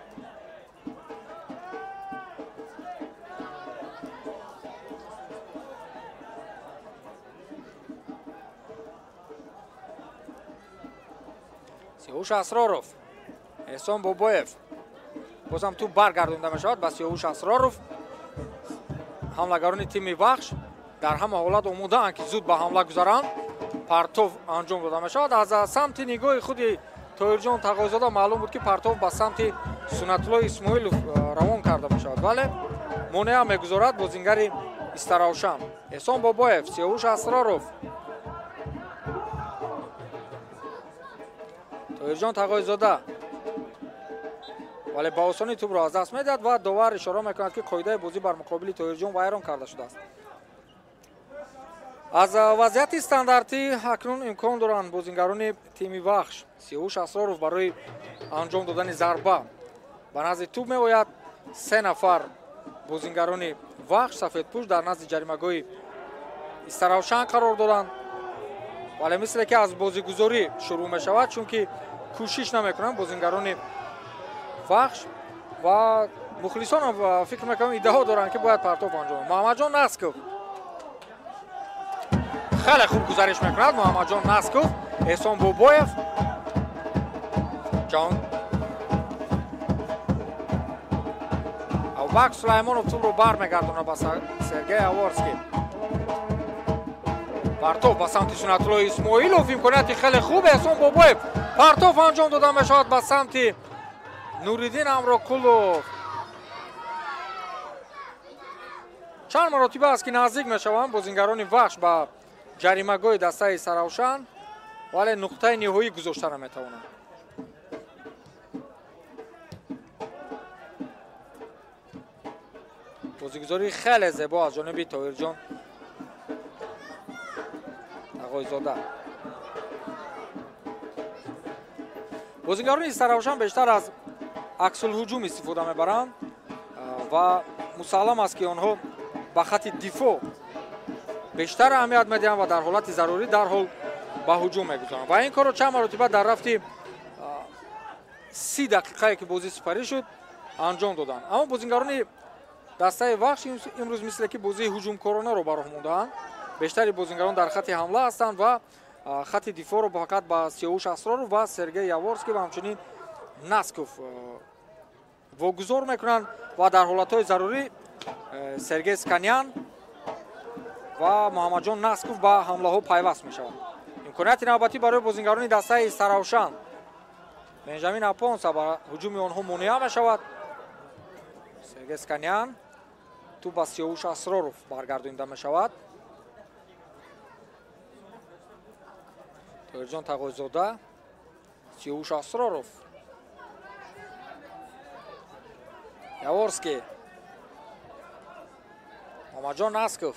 Сиёвуш Асроров, Эҳсон Бобоев. Боз ҳам туп баргардонда мешавад ба Сиёвуш Асроров. Ҳамлагарони тими Вахш дар ҳама ҳолат омодаанд, ки зуд ба ҳамла гузаранд. Партов анҷом дода мешавад. Аз самти нигоҳи худи Тоҳирҷон Тағойзода маълум буд, ки партов ба самти Суннатулло Исмоилов равон карда мешавад, вале монеа мегузорад бозингари Истаравшан. Эҳсон Бобоев, Сиёвуш Асроров, Тоҳирҷон Тағойзода, вале ба осонӣ тӯбро аз даст медиҳад ва довар ишора мекунад, ки қоидаи бозӣ бар муқобили Тоҳирҷон вайрон карда шудааст. Аз вазъияти стандартӣ акнун имкон доранд бозингарони тими Вахш. Сиёвуш Асроров барои анҷом додани зарба ба назди тӯб меояд. Се нафар бозингарони Вахш сафедпӯш дар назди ҷаримагоҳи Истаравшан қарор доранд, вале мисле ки аз бозигузорӣ шурӯъ мешавад, чунки кӯшиш намекунанд бозингарони Вахш ва мухлисонам фикр мекунам иддао доранд, ки бояд партов анҷом. Муҳаммадҷон Насков хеле хуб гузариш мекунад. Муҳаммадҷон Насков, Эҳсон Бобоев, ҷон Абубакр Сулаймонов тӯбро бармегардонад ба Сергей Аворский. Партов ба самти Суннатулло Исмоилов, имконияти хеле хуб. Эҳсон Бобоев, партов анҷом дода мешавад ба самти Нуриддин Амрокулов. Чанд маротиба аст, ки наздик мешаванд бозингарони Вахш ба ҷаримагоҳи дастаи Саравшан, вале нуқтаи ниҳоӣ гузошта наметавонанд. Бозигузории хеле зебо аз ҷониби Тоҳирҷон Тағойзода. Бозингарони Саравшан бештар аз аксулҳуҷум истифода мебаранд ва мусаллам аст, ки онҳо ба хатти дифоъ бештар аҳамият медиҳанд ва дар ҳолати зарурӣ дарҳол ба ҳуҷум мегузоранд. Ва ин корро чанд маротиба дар рафти 30 дақиқае, ки бозӣ сипарӣ шуд, анҷом доданд. Аммо бозингарони дастаи Вахш имрӯз мисле ки бозии ҳуҷумкоронаро ба роҳ мондаанд. Бештари бозингарон дар хатти ҳамла ҳастанд ва хатти дифоъро фақат ба Сиёвуш Асроров ва Сергей Яворский ва ҳамчунин Насков вогузор мекунанд ва дар ҳолатҳои зарурӣ Сергей Сканян ва Муҳаммадҷон Насков ба ҳамлаҳо пайваст мешаванд. Имконияти навбатӣ барои бозингарони дастаи Саравшан. Бенҷамин Апонса ба ҳуҷуми онҳо монеа мешавад. Сергей Сканян, тӯб ба Сиёвуш Асроров баргардонида мешавад. Тоҳирҷон Тағойзода, Сиёвуш Асроров, Яворский, Муҳаммадҷон Насков.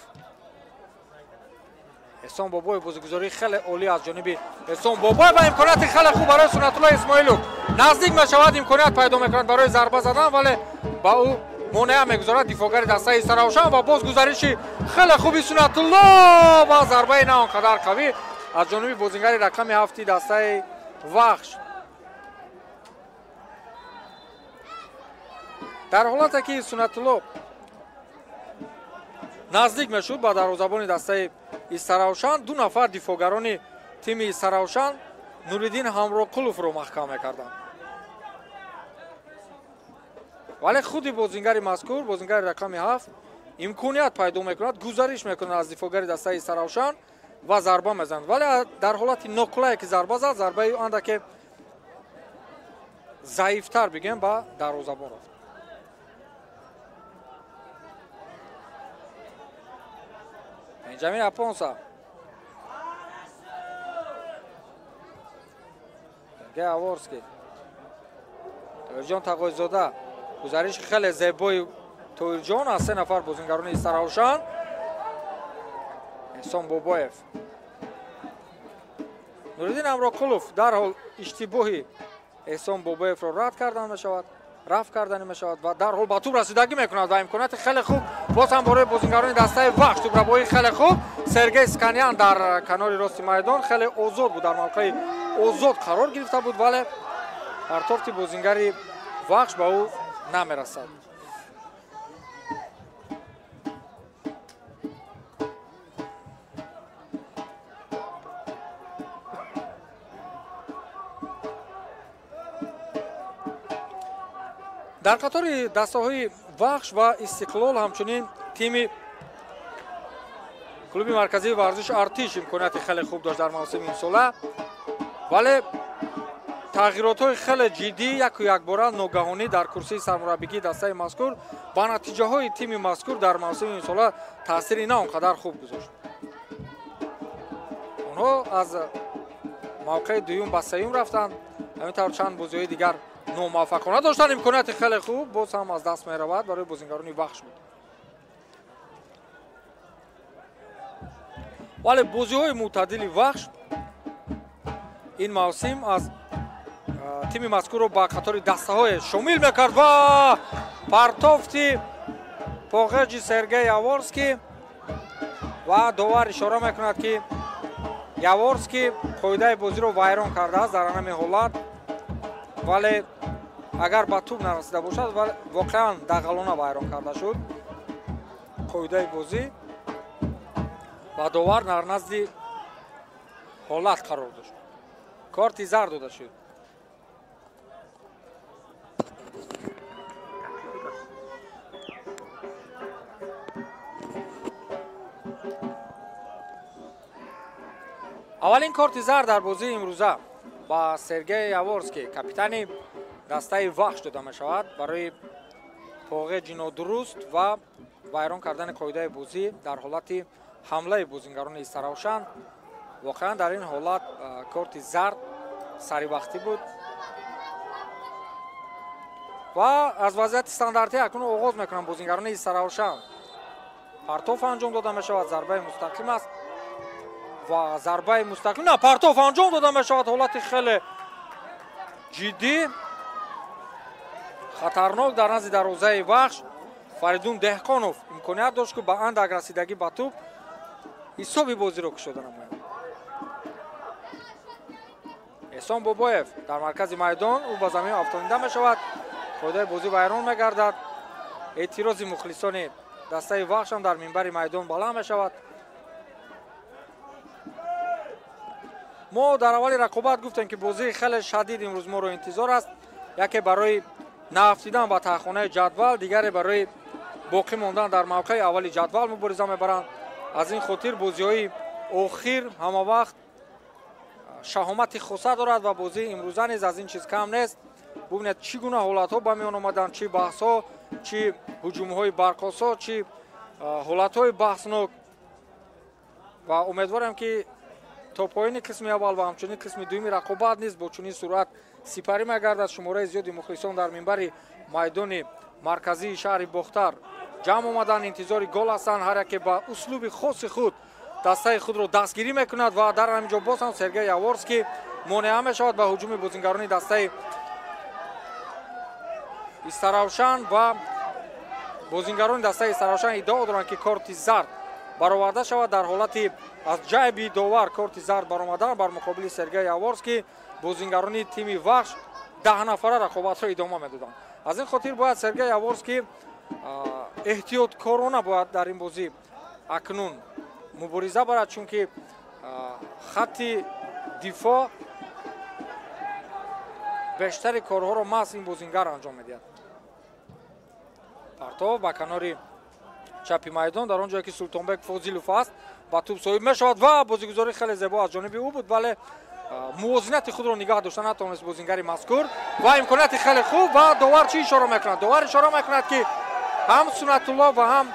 Эҳсон Бобоев, бозигузории хеле олӣ аз ҷониби Эҳсон Бобоев ва имконияти хеле хуб барои Суннатулло Исмоилов. Наздик мешавад, имконият пайдо мекунад барои зарба задан, вале ба ӯ монеа мегузорад дифоъгари дастаи Саравшан ва боз гузариши хеле хуби Суннатулло ва зарбаи на он қадар қавӣ аз ҷониби бозингари рақами 7 дастаи Вахш. Дар ҳолате ки Суннатулло наздик мешуд ба дарвозабони дастаи Истаравшан, ду нафар дифоъгарони тими Истаравшан Нуриддин Ҳамроқуловро маҳкам мекарданд. Вале худи бозингари мазкур, бозингари рақами 7, имконият пайдо мекунад, гузариш мекунад аз дифоъгари дастаи Истаравшан ва зарба мезанад. Вале дар ҳолати ноқулае ки зарба зад, зарбаи андаке заифтар бигем ба дарвозабон рафт. Бенҷамин Апонса, Сергей Аворский, Тоҳирҷон Тағойзода. Гузариши хеле зебои Тоҳирҷон аз се нафар бозингарони Истаравшан. Эҳсон Бобоев, Нуриддин Амрокулов дарҳол иштибоҳи Эҳсон Бобоевро рад кардан мешавад, рафт кардани мешавад ва дарҳол ба тӯб расидагӣ мекунад ва имконияти хеле хуб боз ҳам барои бозингарони дастаи Вахш. Тӯбрабоии хеле хуб. Сергей Сканян дар канори рости майдон хеле озод буд, дар мавқеи озод қарор гирифта буд, вале партофти бозингари Вахш ба ӯ намерасад. Дар қатори дастаҳои Вахш ва Истиқлол ҳамчунин тими клуби марказии варзиши Артиш имконияти хеле хуб дошт дар мавсими имсола, вале тағйиротҳои хеле ҷиддӣ яку якбора ногаҳонӣ дар курсии сармураббигии дастаи мазкур ба натиҷаҳои тими мазкур дар мавсими имсола таъсири на он қадар хуб гузошт. Онҳо аз мавқеи дуюм ба сеюм рафтанд. Ҳамин тавр чанд бозиҳои дигар номуваффақона доштанд. Имконияти хеле хуб боз ҳам аз даст меравад барои бозингарони Вахш буд. Вале бозиҳои мӯътадили Вахш ин мавсим аз тими мазкурро ба қатори дастаҳое шомил мекард ва партофти поғеҷи Сергей Яворский ва довар ишора мекунад, ки Яворский қоидаи бозиро вайрон кардааст дар ҳамин ҳолат, вале агар ба тӯб нарасида бошад, воқеан дағалона вайрон карда шуд қоидаи бозӣ ва довар дар назди ҳолат қарор дошт. Корти зард дода шуд. Аввалин корти зард дар бозии имрӯза ба Сергей Яворский, капитани дастаи Вахш, дода мешавад барои поғеҷи нодуруст ва вайрон кардани қоидаи бозӣ дар ҳолати ҳамлаи бозингарони Истаравшан. Воқеан дар ин ҳолат корти зард саривақтӣ буд ва аз вазъияти стандартӣ акнун оғоз мекунанд бозингарони Истаравшан. Партоф анҷом дода мешавад, зарбаи мустақим аст ва зарбаи мустақим на, партоф анҷом дода мешавад. Ҳолати хеле ҷиддӣ, хатарнок дар назди дарвозаи Вахш. Фаридун Деҳқонов имконият дошт, ки ба андак расидагӣ ба тӯб ҳисоби бозиро кушода намояд. Эҳсон Бобоев дар маркази майдон, ӯ ба замин афтонида мешавад, қоидаи бозӣ вайрон мегардад. Эътирози мухлисони дастаи Вахш ҳам дар минбари майдон баланд мешавад. Мо дар аввали рақобат гуфтем, ки бозии хеле шадид имрӯз моро интизор аст. Яке барои наафтидан ба таҳхонаи ҷадвал, дигаре барои боқӣ мондан дар мавқеи аввали ҷадвал мубориза мебаранд. Аз ин хотир бозиҳои охир ҳама вақт шаҳомати хоса дорад ва бозии имрӯза низ аз ин чиз кам нест. Бубинед, чӣ гуна ҳолатҳо ба миён омаданд, чӣ баҳсҳо, чӣ ҳуҷумҳои барқосо, чӣ ҳолатҳои баҳснок. Ва умедворем, ки то поёни қисми аввал ва ҳамчунин қисми дуюми рақобат низ бо чунин суръат сипарӣ мегардад. Шумораи зиёди мухлисон дар минбари майдони марказии шаҳри Бохтар ҷамъ омаданд, интизори гол ҳастанд. Ҳар яке ба услуби хоси худ дастаи худро дастгирӣ мекунад ва дар ҳамин ҷо боз ҳам Сергей Яворский монеа мешавад ба ҳуҷуми бозингарони дастаи Истаравшан ва бозингарони дастаи Истаравшан иддао доранд, ки корти зард бароварда шавад. Дар ҳолати аз ҷайби довар корти зард баромадан бар муқобили Сергей Яворский, бозингарони тими Вахш 10 нафара рақобатро идома медоданд. Аз ин хотир бояд Сергей Яворский эҳтиёткорона бояд дар ин бозӣ акнун мубориза барад, чунки хатти дифоъ бештари корҳоро маҳз ин бозингар анҷом медиҳад. Партов ба канори чапи майдон, дар он ҷое ки Султонбек Фозилов аст, ба тӯб соҳиб мешавад ва бозигузорӣ хеле зебо аз ҷониби ӯ буд, вале мувозинати худро нигаҳ дошта натавонист бозингари мазкур ва имконияти хеле хуб. Ва довар чӣ ишора мекунад? Довар ишора мекунад, ки ҳам Суннатулло ва ҳам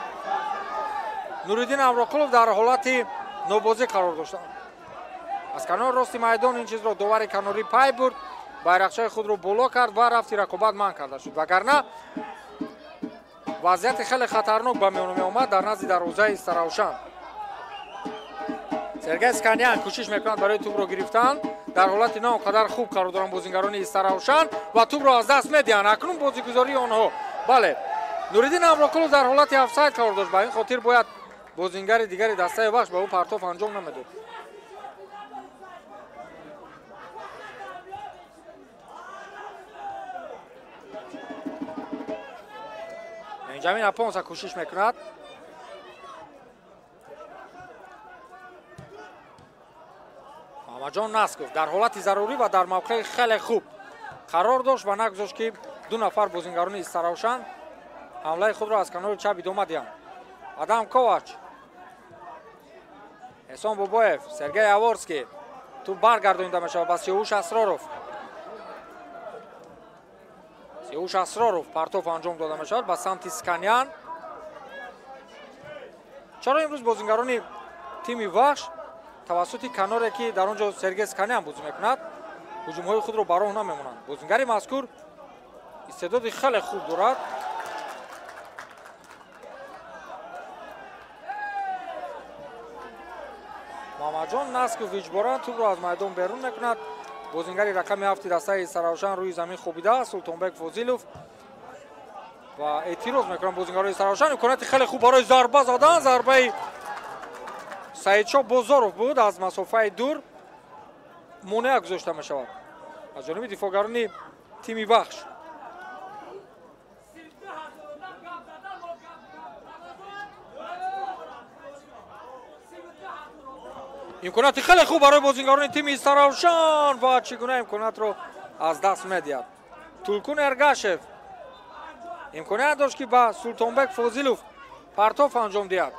Нуриддин Амроқулов дар ҳолати нобозӣ қарор доштанд. Аз канори рости майдон ин чизро довари канорӣ пай бурд, байрақчаи худро боло кард ва рафти рақобат манъ карда шуд. Вагарна вазъияти хеле хатарнок ба миён меомад дар назди дарвозаи Истаравшан. Сергей Сканян кӯшиш мекунад барои тӯбро гирифтан. Дар ҳолати на он қадар хуб қарор доранд бозингарони Истаравшан ва тӯбро аз даст медиҳанд. Акнун бозигузории онҳо, бале, Нуриддин Амроқулов дар ҳолати офсайд қарор дошт, ба ин хотир бояд бозингари дигари дастаи Вахш ба ӯ партоф анҷом намедод. Бенҷамин Апонса кӯшиш мекунад. Муҳаммадҷон Насков дар ҳолати зарурӣ ва дар мавқеи хеле хуб қарор дошт ва нагузошт, ки Ду нафар бозингарони Истаравшан ҳамлаи худро аз канори чап идома диҳанд. Адам Ковач, Эҳсон Бобоев, Сергей Яворский. Туп баргардонида мешавад ба Сиёвуш Асроров. Сиёвуш Асроров партоф анҷом дода мешавад ба самти Сканян. Чаро имрӯз бозингарони тими Вахш тавассути каноре, ки дар он ҷо Сергей Сканян бозӣ мекунад, ҳуҷумҳои худро ба роҳ намемонанд? Бозингари мазкур истеъдоди хеле хуб дорад. Мамаҷон Насков иҷборан тӯбро аз майдон берун мекунад. Бозингари рақами 7 дастаи Истаравшан рӯи замин хобидааст, Султонбек Фозилов, ва эътироз мекунанд бозингарони Истаравшан. Имконияти хеле хуб барои зарба задан. Зарбаи Саидшоҳ Бозоров буд, аз масофаи дур монеа гузошта мешавад аз ҷониби дифоъгарони тими Вахш. Имконияти хеле хуб барои бозингарони тими Истаравшан ва чӣ гуна имкониятро аз даст медиҳад. Тулкун Эргашев имконият дошт, ки ба Султонбек Фозилов партоф анҷом диҳад.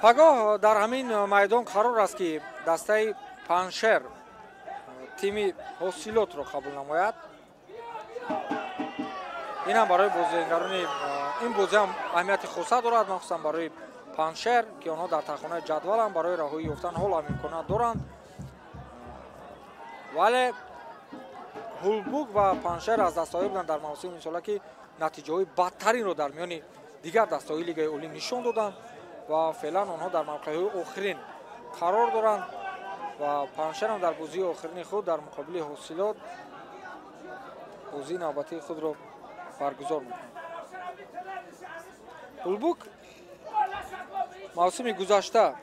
Пагоҳ дар ҳамин майдон қарор аст, ки дастаи Паншер тими Ҳосилотро қабул намояд. Инам барои бозигарони ин бозӣ ҳам аҳамияти хоса дорад, махсусан барои Паншер, ки онҳо дар тахонаи ҷадваланд, барои раҳоӣ ёфтан ҳоло ҳам имконият доранд. Вале Ҳулбук ва Паншер аз дастаҳое буданд дар мавсими имсола, ки натиҷаҳои бадтаринро дар миёни дигар дастаҳои Лигаи Олӣ нишон доданд ва феълан онҳо дар мавқеъҳои охирин қарор доранд ва Паншерам дар бозии охирини худ дар муқобили Ҳосилот бозии навбатии худро баргузор мекунад. Ҳулбук мавсими гузашта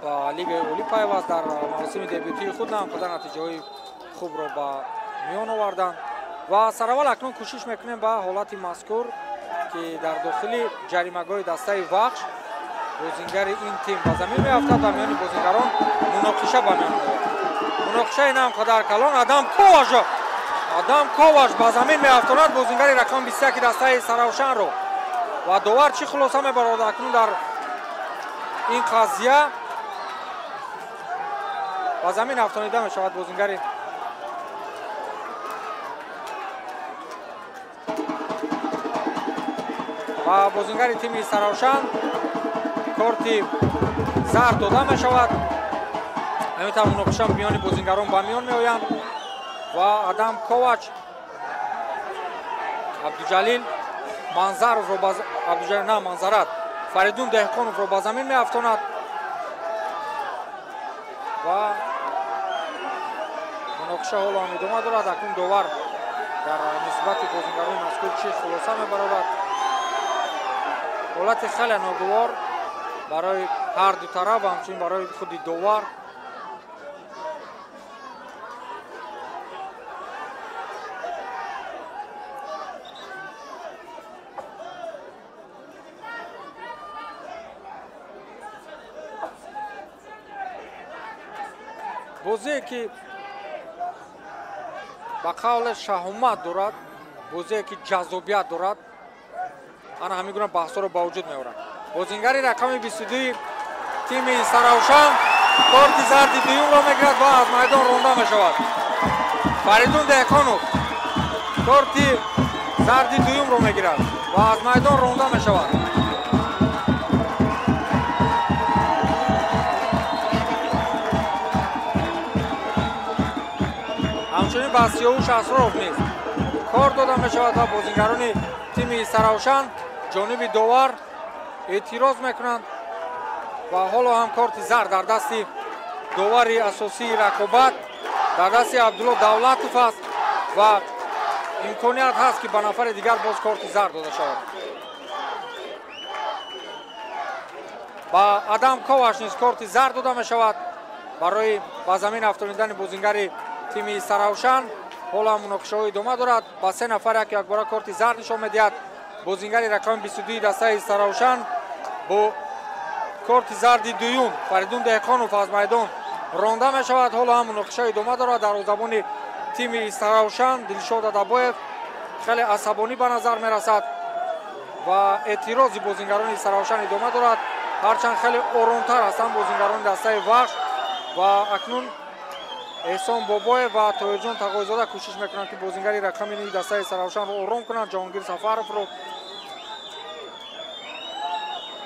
ба Лигаи Олӣ пайваст. Дар мавсими дебютии худ на он қадар натиҷаҳои хубро ба миён оварданд ва сараввал акнун кӯшиш мекунем ба ҳолати мазкур, ки дар дохили ҷаримагоҳи дастаи Вахш бозингари ин тим ба замин меафтад ва миёни бозингарон муноқиша ба миён меояд. Муноқишаи на он қадар калон. Адам Коваш ба замин меафтонад бозингари рақами 21 дастаи Истаравшанро ва довар чӣ хулоса мебарорад акнун дар ин қазия? Ба замин афтонида мешавад бозингари ва бозингари тими Истаравшан корти зард дода мешавад. Ҳамин тавр муноқиша миёни бозингарон ба миён меоянд ва Адам Ковач Абдуҷалил Манзаровро, Абдуҷалил на, Манзарат, Фаридун Деҳқоновро ба замин меафтонад ва муноқиша ҳоло ҳам идома дорад. Акнун довар дар нисбати бозингарони мазкур чӣ хулоса мебарорад? Ҳолати хеле ногувор барои ҳар ду тараф ва ҳамчунин барои худи довар. Бозие, ки ба қавле шаҳомат дорад, бозие, ки ҷаззобият дорад, ана ҳамин гуна баҳсҳоро ба вуҷуд меорад. Бозингари рақами 22 тими Истаравшан корти зарди дуюмро мегирад ва аз майдон ронда мешавад. Фаридун Деҳқонов корти зарди дуюмро мегирад ва аз майдон ронда мешавад. Ҳамчунин ба Сиёвуш Асроров низ кор дода мешавад ва бозингарони тими Истаравшан ҷониби довар эътироз мекунанд ва ҳоло ҳам корти зард дар дасти довари асосии рақобат, дар дасти Абдулло Давлатов аст ва Имконият ҳаст, ки ба нафари дигар боз корти зард дода шавад. Ба Адам Коваш низ корти зард дода мешавад барои ба замин афтонидани бозингари тими Истаравшан. Ҳоло муноқишаҳо идома дорад. Ба се нафар як якбора корти зард нишон медиҳад. Бозингари рақами 22 дастаи Истаравшан бо корти зарди дуюм Фаридун Деҳқонов аз майдон ронда мешавад. Ҳоло ҳам муноқиша идома дорад. Дарвозабони тими Истаравшан Дилшод Адабоев хеле асабонӣ ба назар мерасад ва эътирози бозингарони Истаравшан идома дорад. Ҳарчанд хеле оромтар ҳастанд бозингарони дастаи Вахш ва акнун Эҳсон Бобоев ва Тоҳирҷон Тағойзода кӯшиш мекунанд, ки бозингари рақами 9 дастаи Истаравшанро ором кунанд. Ҷаҳонгир Сафаровро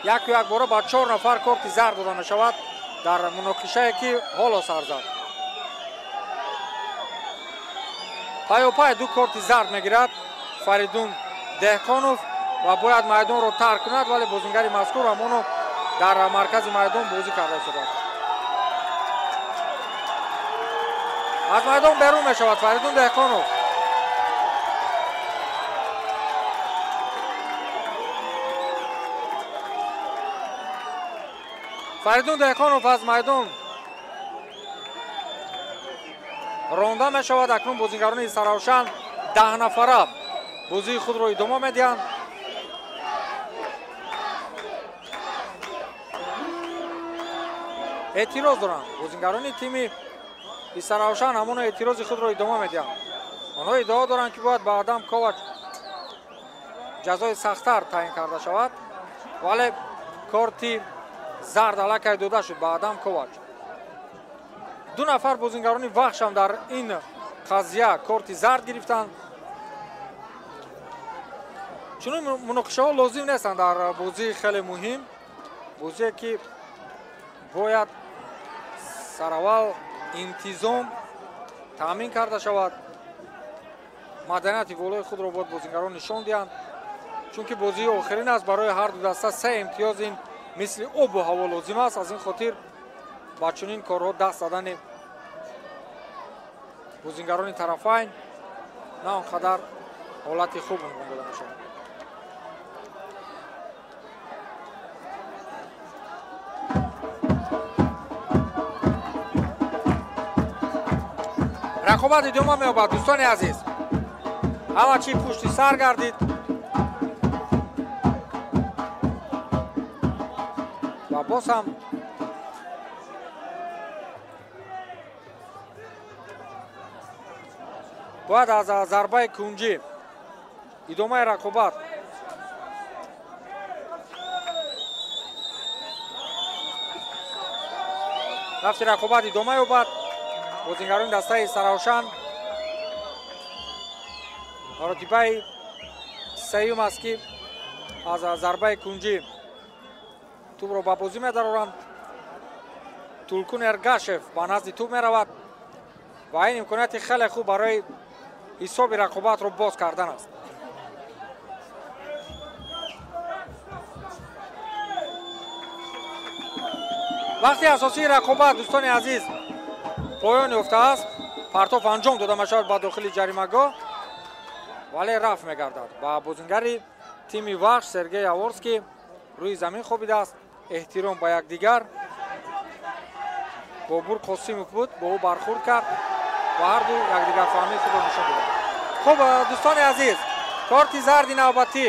яку якбора ба 4 нафар корти зард дода мешавад дар муноқишае, ки ҳоло сар зад. Пайопай 2 корти зард мегирад Фаридун Деҳқонов ва бояд майдонро тарк кунад, вале бозингари мазкур ҳамоно дар маркази майдон бозӣ карда истодааст. Аз майдон берун мешавад Фаридун Деҳқонов. Фаридун Деҳқонов аз майдон ронда мешавад. Акнун бозингарони Истаравшан 10 нафара бозии худро идома медиҳанд. Эътироз доранд бозингарони тими Истаравшан, ҳамоно эътирози худро идома медиҳанд. Онҳо иддао доранд, ки бояд ба Адам Ковач ҷазои сахттар таъин карда шавад, вале корти зард аллакай дода шуд ба Адам Ковач. 2 нафар бозингарони Вахш ҳам дар ин қазия корти зард гирифтанд. Чунин муноқишаҳо лозим нестанд дар бозии хеле муҳим, бозие ки бояд сараввал интизом таъмин карда шавад. Маданияти волои худро бояд бозингарон нишон диҳанд, чунки бозии охирин аст барои ҳар ду даста. 3 имтиёз ин мисли обу ҳаво лозим аст. Аз ин хотир ба чунин корҳо даст задани бозингарони тарафайн на он қадар ҳолати хуб унвон дода мешавад. Рақобат идома меёбад, дӯстони азиз. Ҳама чӣ пушти сар гардид ва боз ҳам бояд аз зарбаи кунҷӣ идомаи рақобат. Рафти рақобат идома ёбад. Бозингарони дастаи Истаравшан маротибаи сеюм аст, ки аз зарбаи кунҷӣ тӯбро ба бозӣ медароранд. Тулкун Эргашев ба назди тӯб меравад ва ин имконияти хеле хуб барои ҳисоби рақобатро боз кардан аст. Вақти асосии рақобат, дӯстони азиз, поён ёфтааст. Партоф анҷом дода мешавад ба дохили ҷаримагоҳ, вале рафт мегардад ба бозингари тими Вахш Сергей Яворский рӯи замин хобидааст. Эҳтиром ба якдигар. Бобур Қосимов буд, бо ӯ бархӯрд кард ва ҳарду якдигарфаҳмии худро нишон доданд. Хуб, дӯстони азиз, корти зарди навбатӣ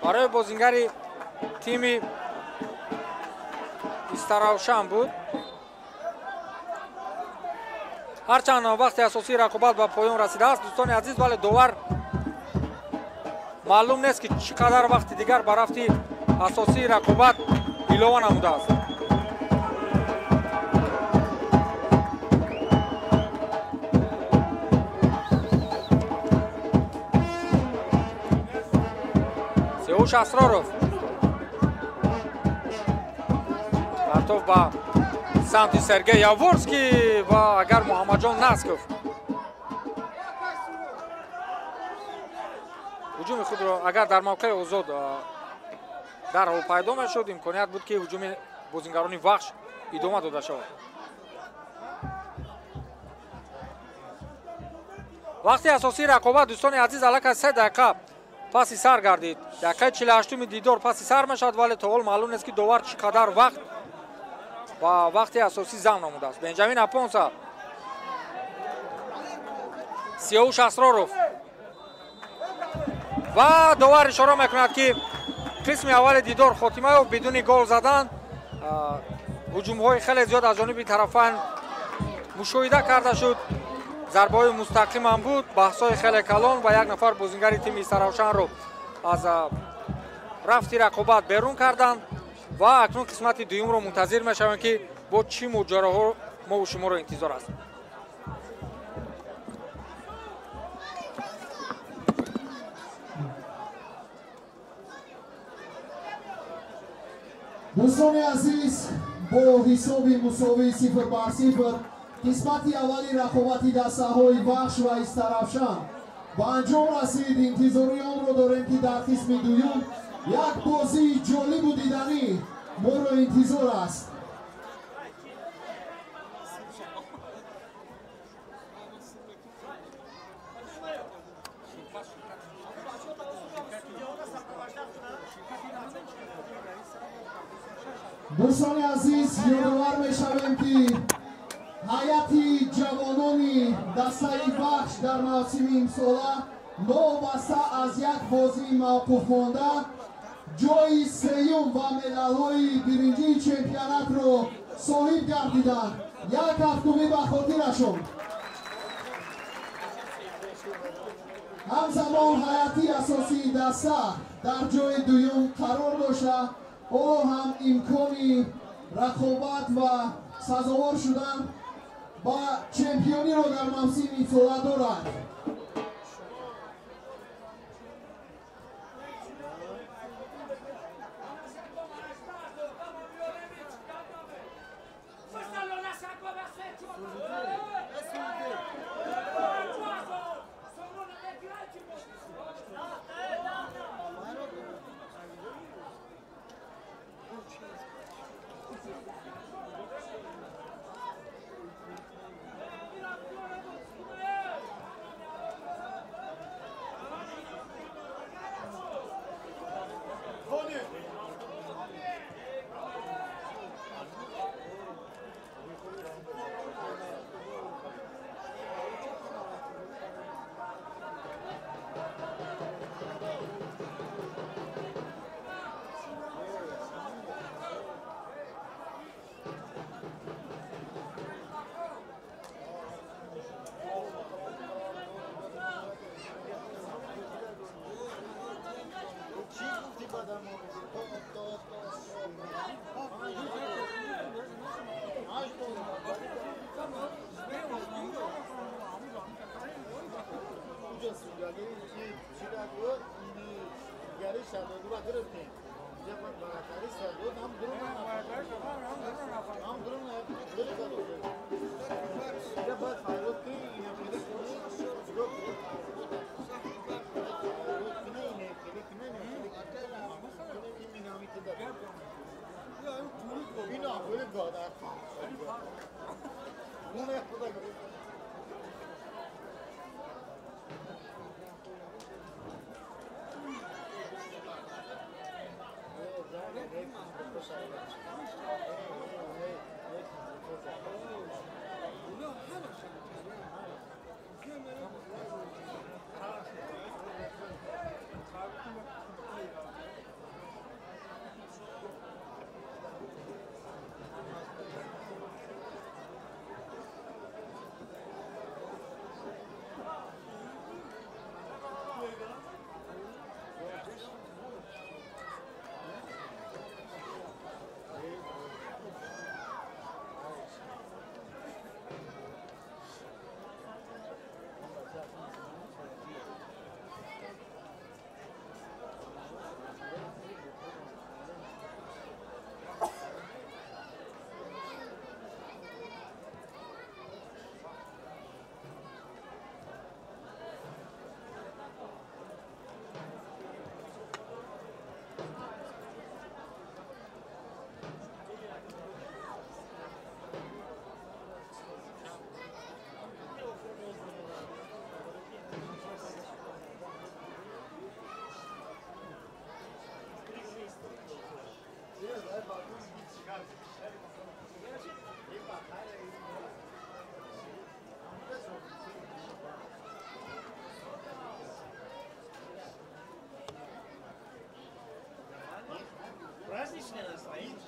барои бозингари тими Истаравшан буд. Ҳарчанд вақти асосии рақобат ба поён расидааст, дӯстони азиз, вале довар маълум нест, ки чӣ қадар вақти дигар ба рафти асосии рақобат илова намудааст. Сеуш Асроров партов ба самти Сергей Яворский ва агар Муҳаммадҷон Насков ҳуҷуми худро агар дар мавқеи озод дарҳол пайдо мешуд, имконият буд, ки ҳуҷуми бозингарони Вахш идома дода шавад. Вақти асосии рақобат, дӯстони азиз, аллакай 3 дақиқа паси сар гардид. Дақиқаи 48-уми дидор паси сар мешавад, вале то ҳол маълум нест, ки довар чӣ қадар вақт ва вақти асосӣ зам намудааст. Бенҷамин Апонса, Сиёвуш Асроров ва довар ишора мекунад, ки қисми аввали дидор хотима ёфт бидуни гол задан. Ҳуҷумҳои хеле зиёд аз ҷониби тарафайн мушоҳида карда шуд. Зарбаҳои мустақим ҳам буд, баҳсҳои хеле калон ва як нафар бозингари тими Истаравшанро аз рафти рақобат берун карданд ва акнун қисмати дуюмро мунтазир мешавем, ки бо чӣ моҷароҳо мову шуморо интизор аст. Дӯстони азиз, бо ҳисоби мусовии 0-0 қисмати аввали рақобати дастаҳои Вахш ва Истаравшан ба анҷом расид. Интизори онро дорем, ки дар қисми дуюм як бозии ҷолибу диданӣ моро интизор аст. Дӯстони азиз, ёдовар мешавем, ки ҳайати ҷавонони дастаи Вахш дар мавсими имсола новобаста аз як бозии мавқуф монда ҷои сеюм ва медалҳои биринҷии чемпионатро соҳиб гардиданд. Як ҳафтумӣ ба хотирашон. Ҳамзамон ҳайати асосии даста дар ҷои дуюм қарор дошта, ҳоло ҳам имкони рақобат ва сазовор шудан ба чемпиониро дар мавсими имсола дорад. Праздничное настроение.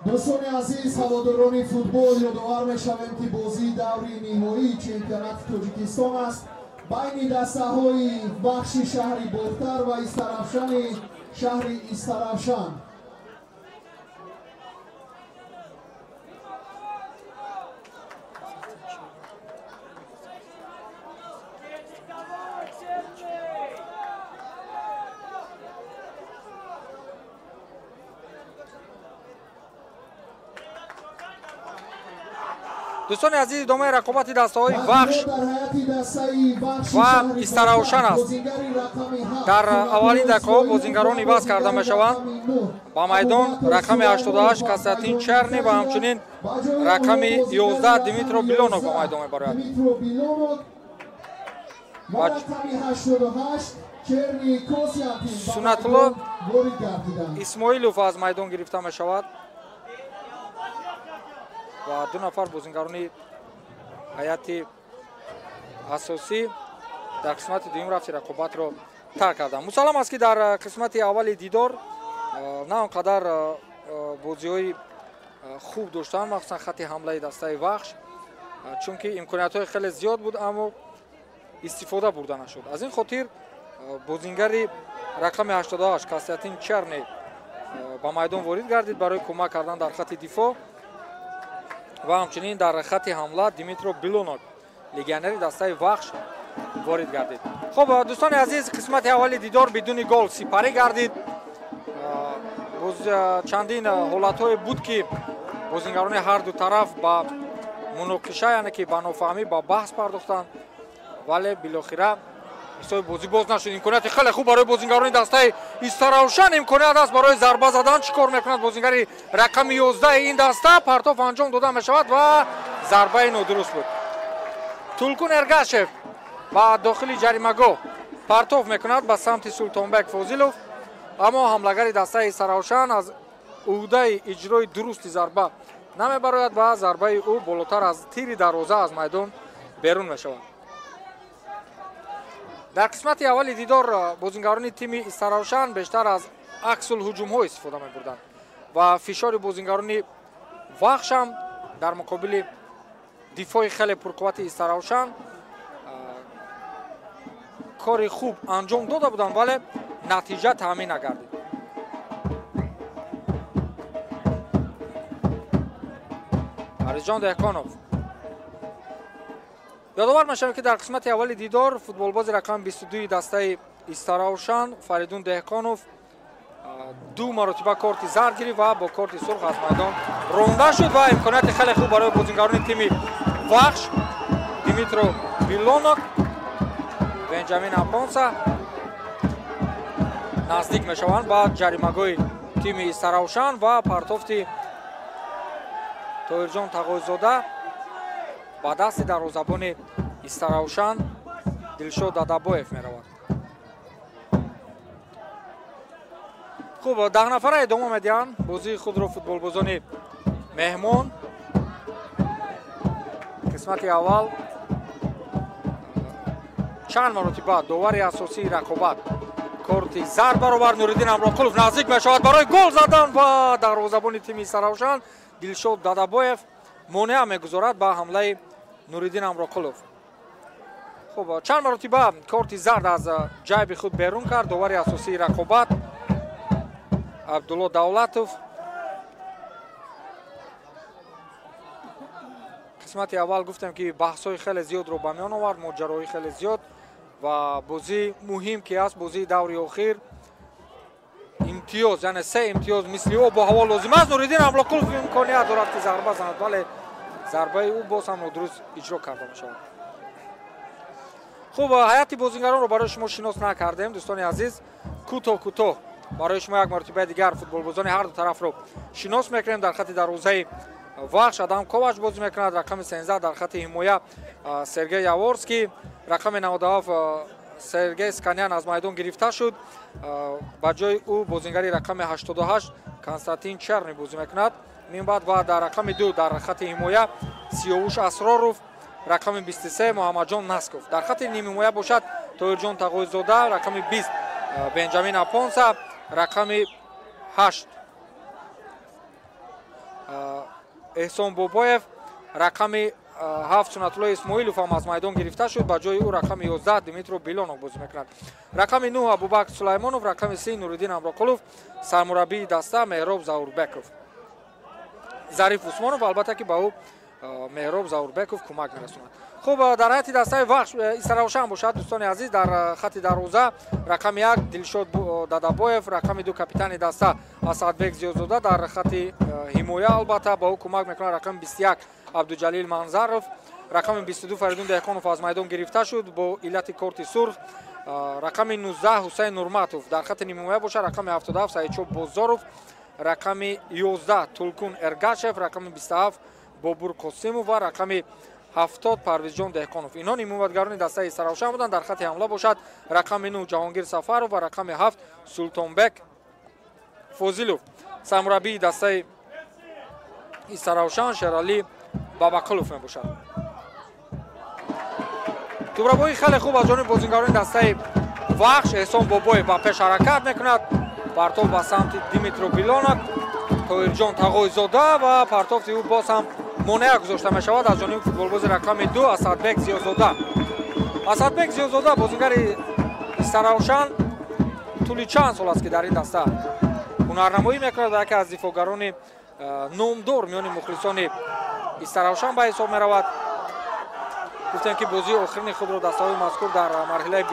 Дӯстони азиз, ҳаводорони футбол, ёдовар мешавем, ки бозии даври ниҳоии чемпионати Тоҷикистон аст байни дастаҳои Вахши шаҳри Бохтар ва Истаравшани шаҳри Истаравшан. Дӯстони азиз, идомаи рақобати дастаҳои Вахш ва Истаравшан аст. Дар аввалин дақиқаҳо бозингарон иваз карда мешаванд. Ба майдон рақами 88 Константин Черни ва ҳамчунин рақами 11 Дмитро Билонов ба майдон мебарояд. Сунатулло Исмоилов аз майдон гирифта мешавад ва ду нафар бозингарони ҳайати асосӣ дар қисмати дуюм рафти рақобатро тарк карданд. Мусаллам аст, ки дар қисмати аввали дидор на он қадар бозиҳои хуб доштанд, махсусан хатти ҳамлаи дастаи Вахш, чунки имкониятҳои хеле зиёд буд, аммо истифода бурда нашуд. Аз ин хотир бозингари рақами 88 Константин Черни ба майдон ворид гардид барои кӯмак кардан дар хатти дифоъ ва ҳамчунин дар хатти ҳамла Дмитро Билонок, легионери дастаи Вахш, ворид гардид. Хуб, дӯстони азиз, қисмати аввали дидор бидуни гол сипарӣ гардид. Чандин ҳолатҳое буд, ки бозингарони ҳар ду тараф ба муноқиша, яъне ки ба нофаҳмӣ, ба баҳс пардохтанд, вале билохира ҳисоби бозӣ боз нашуд. Имконияти хеле хуб барои бозингарони дастаи Истаравшан, имконият аст барои зарба задан. Чӣ кор мекунад бозингари рақами 11 ин даста? Партоф анҷом дода мешавад ва зарбаи нодуруст буд. Тулкун Эргашев ба дохили ҷаримагоҳ партоф мекунад ба самти Султонбек Фозилов, аммо ҳамлагари дастаи Истаравшан аз ӯҳдаи иҷрои дурусти зарба намебарояд ва зарбаи ӯ болотар аз тири дарвоза аз майдон берун мешавад. Дар қисмати аввали дидор бозингарони тими Истаравшан бештар аз аксулҳуҷумҳо истифода мебурданд ва фишори бозингарони Вахш ҳам дар муқобили дифои хеле пурқуввати Истаравшан кори хуб анҷом дода буданд, вале натиҷа таъмин нагардид. Аризҷон Деҳқонов. Ёдовар мешавем, ки дар қисмати аввали дидор футболбози рақами 22 дастаи Истаравшан Фаридун Деҳқонов ду маротиба корти зард гирифт ва бо корти сурх аз майдон ронда шуд ва имконияти хеле хуб барои бозингарони тими Вахш Дмитро Билонок, Бенҷамин Апонса наздик мешаванд ба ҷаримагоҳи тими Истаравшан ва партофти Тоҳирҷон Тағойзода ба дасти дарвозабони Истаравшан Дилшод Дадабоев меравад. Хуб, 10 нафара идома медиҳанд бозии худро футболбозони меҳмон. Қисмати аввал чанд маротиба довари асосии рақобат корти зард баробар Нуриддин Амроқулов наздик мешавад барои гол задан ва дарвозабони тими Истаравшан Дилшод Дадабоев монеа мегузорад ба ҳамлаи Нуриддин Амроқулов. Хуб, чанд маротиба корти зард аз ҷайби худ берун кард довари асосии рақобат Абдулло Давлатов. Қисмати аввал гуфтем ки баҳсҳои хеле зиёдро ба миён овард, моҷароҳои хеле зиёд ва бозии муҳим ки аст бозии даври охир, имтиёз, яъне се имтиёз мисли обу ҳаво лозим аст. Нуриддин Амроқулов имконият дорад ки зарба занад, вале зарбаи ӯ боз ҳам нодуруст иҷро карда мешавад. Хуб, ҳайати бозингаронро барои шумо шинос накардем, дӯстони азиз. Кӯтоҳ кӯтоҳ барои шумо як маротибаи дигар футболбозони ҳар ду тарафро шинос мекунем. Дар хати дарвозаи Вахш Адам Ковач бозӣ мекунад, рақами 13 дар хати ҳимоя Сергей Яворский, рақами 97 Сергей Сканян аз майдон гирифта шуд, ба ҷои ӯ бозингари рақами 88 Константин Черни бозӣ мекунад. Минбаъд ва дар рақами 2 дар хати ҳимоя Сиёвуш Асроров, рақами 23 Муҳаммадҷон Насков. Дар хати нимҳимоя бошад Тоирҷон Тағойзода, рақами 20 Бенҷамин Апонса, рақами 8 Эҳсон Бобоев, рақами 7 Сунатулло Исмоилов ҳам аз майдон гирифта шуд, ба ҷои ӯ рақами 11 Дмитро Билонов бозӣ мекунад. Рақами 9 Абубакр Сулаймонов, рақами 3 Нуриддин Амроқулов, сармураббии даста Меҳроб Заурбеков. Зариф Усмонов албатта ки ба ӯ Меҳроб Заурбеков кӯмак мерасонад. Хуб, дар ҳайати дастаи Вахш Истаравшан бошад, дӯстони азиз, дар хати дарвоза рақами 1 Дилшод Дадабоев, рақами 2 капитани даста Асадбек Зиёзода, дар хати ҳимоя албатта ба ӯ кӯмак мекунад рақами 21 Абдуҷалил Манзаров, рақами 22 Фаридун Деҳқонов аз майдон гирифта шуд бо иллати корти сурх, рақами 19 Ҳусайн Нурматов, дар хати нимҳимоя бошад рақами 77 Саидшо Бозоров, рақами 11 Тулкун Эргашев, рақами 27 Бобур Қосимов ва рақами 70 Парвизҷон Деҳқонов. Инҳо нимҳимоятгарони дастаи Истаравшан буданд. Дар хати ҳамла бошад рақами 9 Ҷаҳонгир Сафаров ва рақами 7 Султонбек Фозилов. Сармураббии дастаи Истаравшан Шералӣ Бабақулов мебошад. Тӯбрабои хеле хуб аз ҷониби бозингарони дастаи Вахш. Эҳсон Бобоев ба пеш ҳаракат мекунад, партов ба самти Дмитро Билонов, Тоирҷон Тағойзода ва партофти ӯ боз ҳам монеа гузошта мешавад аз ҷониби футболбози рақами 2 Асадбек Зиёзода. Асадбек Зиёзода бозингари Истаравшан тӯли чанд сол аст ки дар ин даста ҳунарнамоӣ мекунад ва яке аз дифоъгарони номдор миёни мухлисони Истаравшан ба ҳисоб меравад. Гуфтем ки бозии охирини худро дастаҳои мазкур дар марҳилаи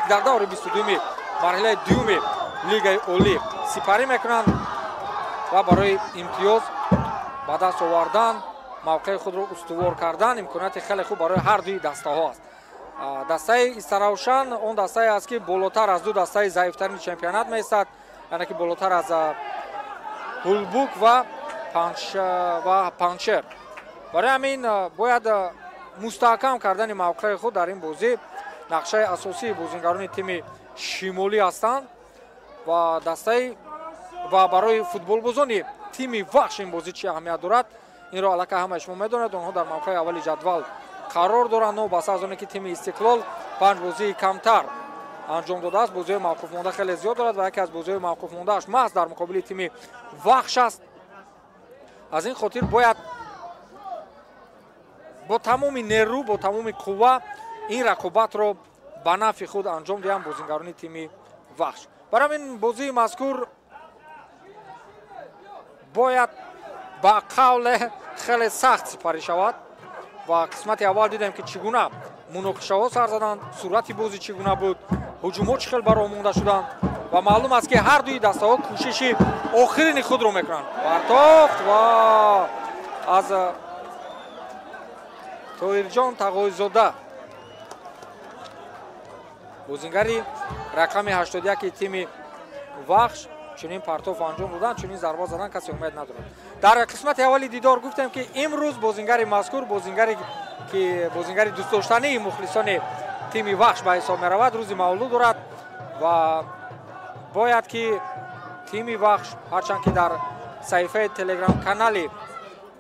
дар даври 22-ми марҳилаи дуюми лигаи олӣ сипарӣ мекунанд ва барои имтиёз ба даст овардан, мавқеи худро устувор кардан имконияти хеле хуб барои ҳар дуи дастаҳо аст. Дастаи Истаравшан он дастае аст ки болотар аз ду дастаи заифтарини чемпионат меистад, яъне ки болотар аз Ҳулбук ва Панҷшер. Барои ҳамин бояд мустаҳкам кардани мавқеи худ дар ин бозӣ нақшаи асосии бозингарони тими шимолӣ ҳастанд ва дастаи ва барои футболбозони тими Вахш ин бозӣ чӣ аҳамият дорад, инро аллакай ҳамаи шумо медонед. Онҳо дар мавқеи аввали ҷадвал қарор доранд, новобаста аз оне ки тими Истиқлол 5 бозии камтар анҷом додааст, бозиҳои мавқуфмонда хеле зиёд дорад ва яке аз бозиҳои мавқуфмондааш маҳз дар муқобили тими Вахш аст. Аз ин хотир бояд бо тамоми нерӯ, бо тамоми қувва ин рақобатро ба нафъи худ анҷом диҳанд бозингарони тими Вахш. Барои ҳамин бозии мазкур бояд ба қавле хеле сахт сипарӣ шавад ва қисмати аввал дидем ки чӣ гуна муноқишаҳо сар заданд, суръати бозӣ чӣ гуна буд, ҳуҷумҳо чӣ хел бароҳ монда шуданд ва маълум аст ки ҳар дуи дастаҳо кӯшиши охирини худро мекунанд. Партофт ва аз Тоирҷон Тағойзода, бозингари рақами 81 тими Вахш, чунин партоф анҷом додан, чунин зарба задан касе умед надорад. Дар қисмати аввали дидор гуфтем ки имрӯз бозингари мазкур, бозингари ки бозингари дӯстдоштании мухлисони тими Вахш ба ҳисоб меравад, рӯзи мавлуд дорад ва бояд ки тими Вахш, ҳарчанд ки дар саҳифаи телеграм-канали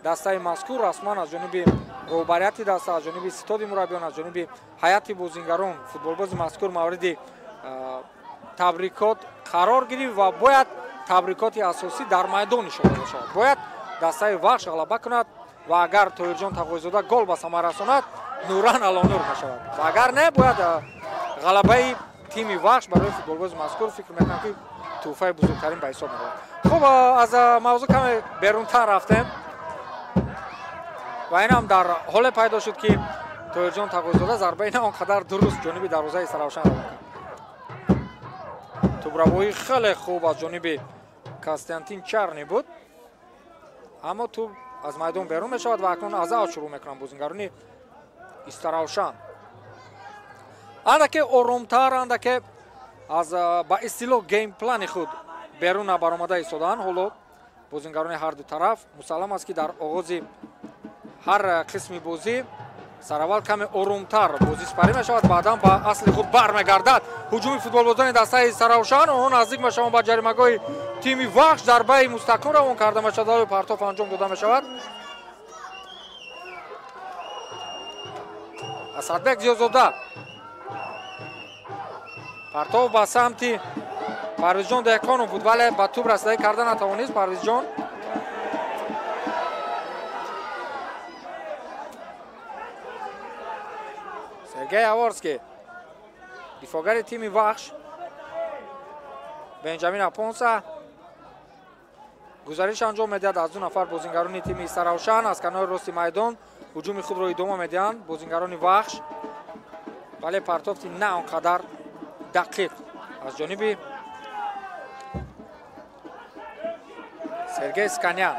дастаи мазкур расман аз ҷониби роҳбарияти даста, аз ҷониби ситоди мураббиён, аз ҷониби ҳайати бозингарон футболбози мазкур мавриди табрикот қарор гирифт ва бояд табрикоти асосӣ дар майдон нишон дода шавад. Бояд дастаи Вахш ғалаба кунад ва агар Тоҳирҷон Тағойзода гол ба самар расонад, нуран алонур мешавад. Ва агар не, бояд ғалабаи тими Вахш барои футболбози мазкур фикр мекунам, ки тӯҳфаи бузургтарин ба ҳисоб меравад. Хуб, аз мавзӯъ каме берунтар рафтем ва инам дар ҳоле пайдо шуд, ки Тоҳирҷон Тағойзода зарбаи на он қадар дуруст ҷониби дарвозаи Истаравшан равон кард. Тӯбравоӣ хеле хуб аз ҷониби Константин Чарни буд, аммо тӯб аз майдон берун мешавад ва акнун аз авҷ шурӯъ мекунанд бозингарони Истаравшан. Андаке оромтар, андаке аз ба истилоҳ геймплани худ берун набаромада истодаанд. Ҳоло бозингарони ҳар ду тараф мусаллам аст, ки дар оғози ҳар қисми бозӣ сараввал каме орумтар бозӣ сипарӣ мешавад, баъдан ба асли худ бармегардад. Ҳуҷуми футболбозони дастаи Истаравшан, онҳо наздик мешаванд ба ҷаримагоҳи тими Вахш, зарбаи мустаҳкам равон карда мешавад, партоф анҷом дода мешавад. Асадбек Зиёзода партоф ба самти Парвизҷон Деҳқонов буд, вале ба тӯб расидагӣ карда натавонист Парвизҷон. Сергей Аворский, дифоъгари тими Вахш, Бенҷамин Апонса гузариш анҷом медиҳад аз ду нафар бозингарони тими Истаравшан. Аз канори рости майдон ҳуҷуми худро идома медиҳанд бозингарони Вахш, вале партофти на он қадар дақиқ аз ҷониби Сергей Сканян.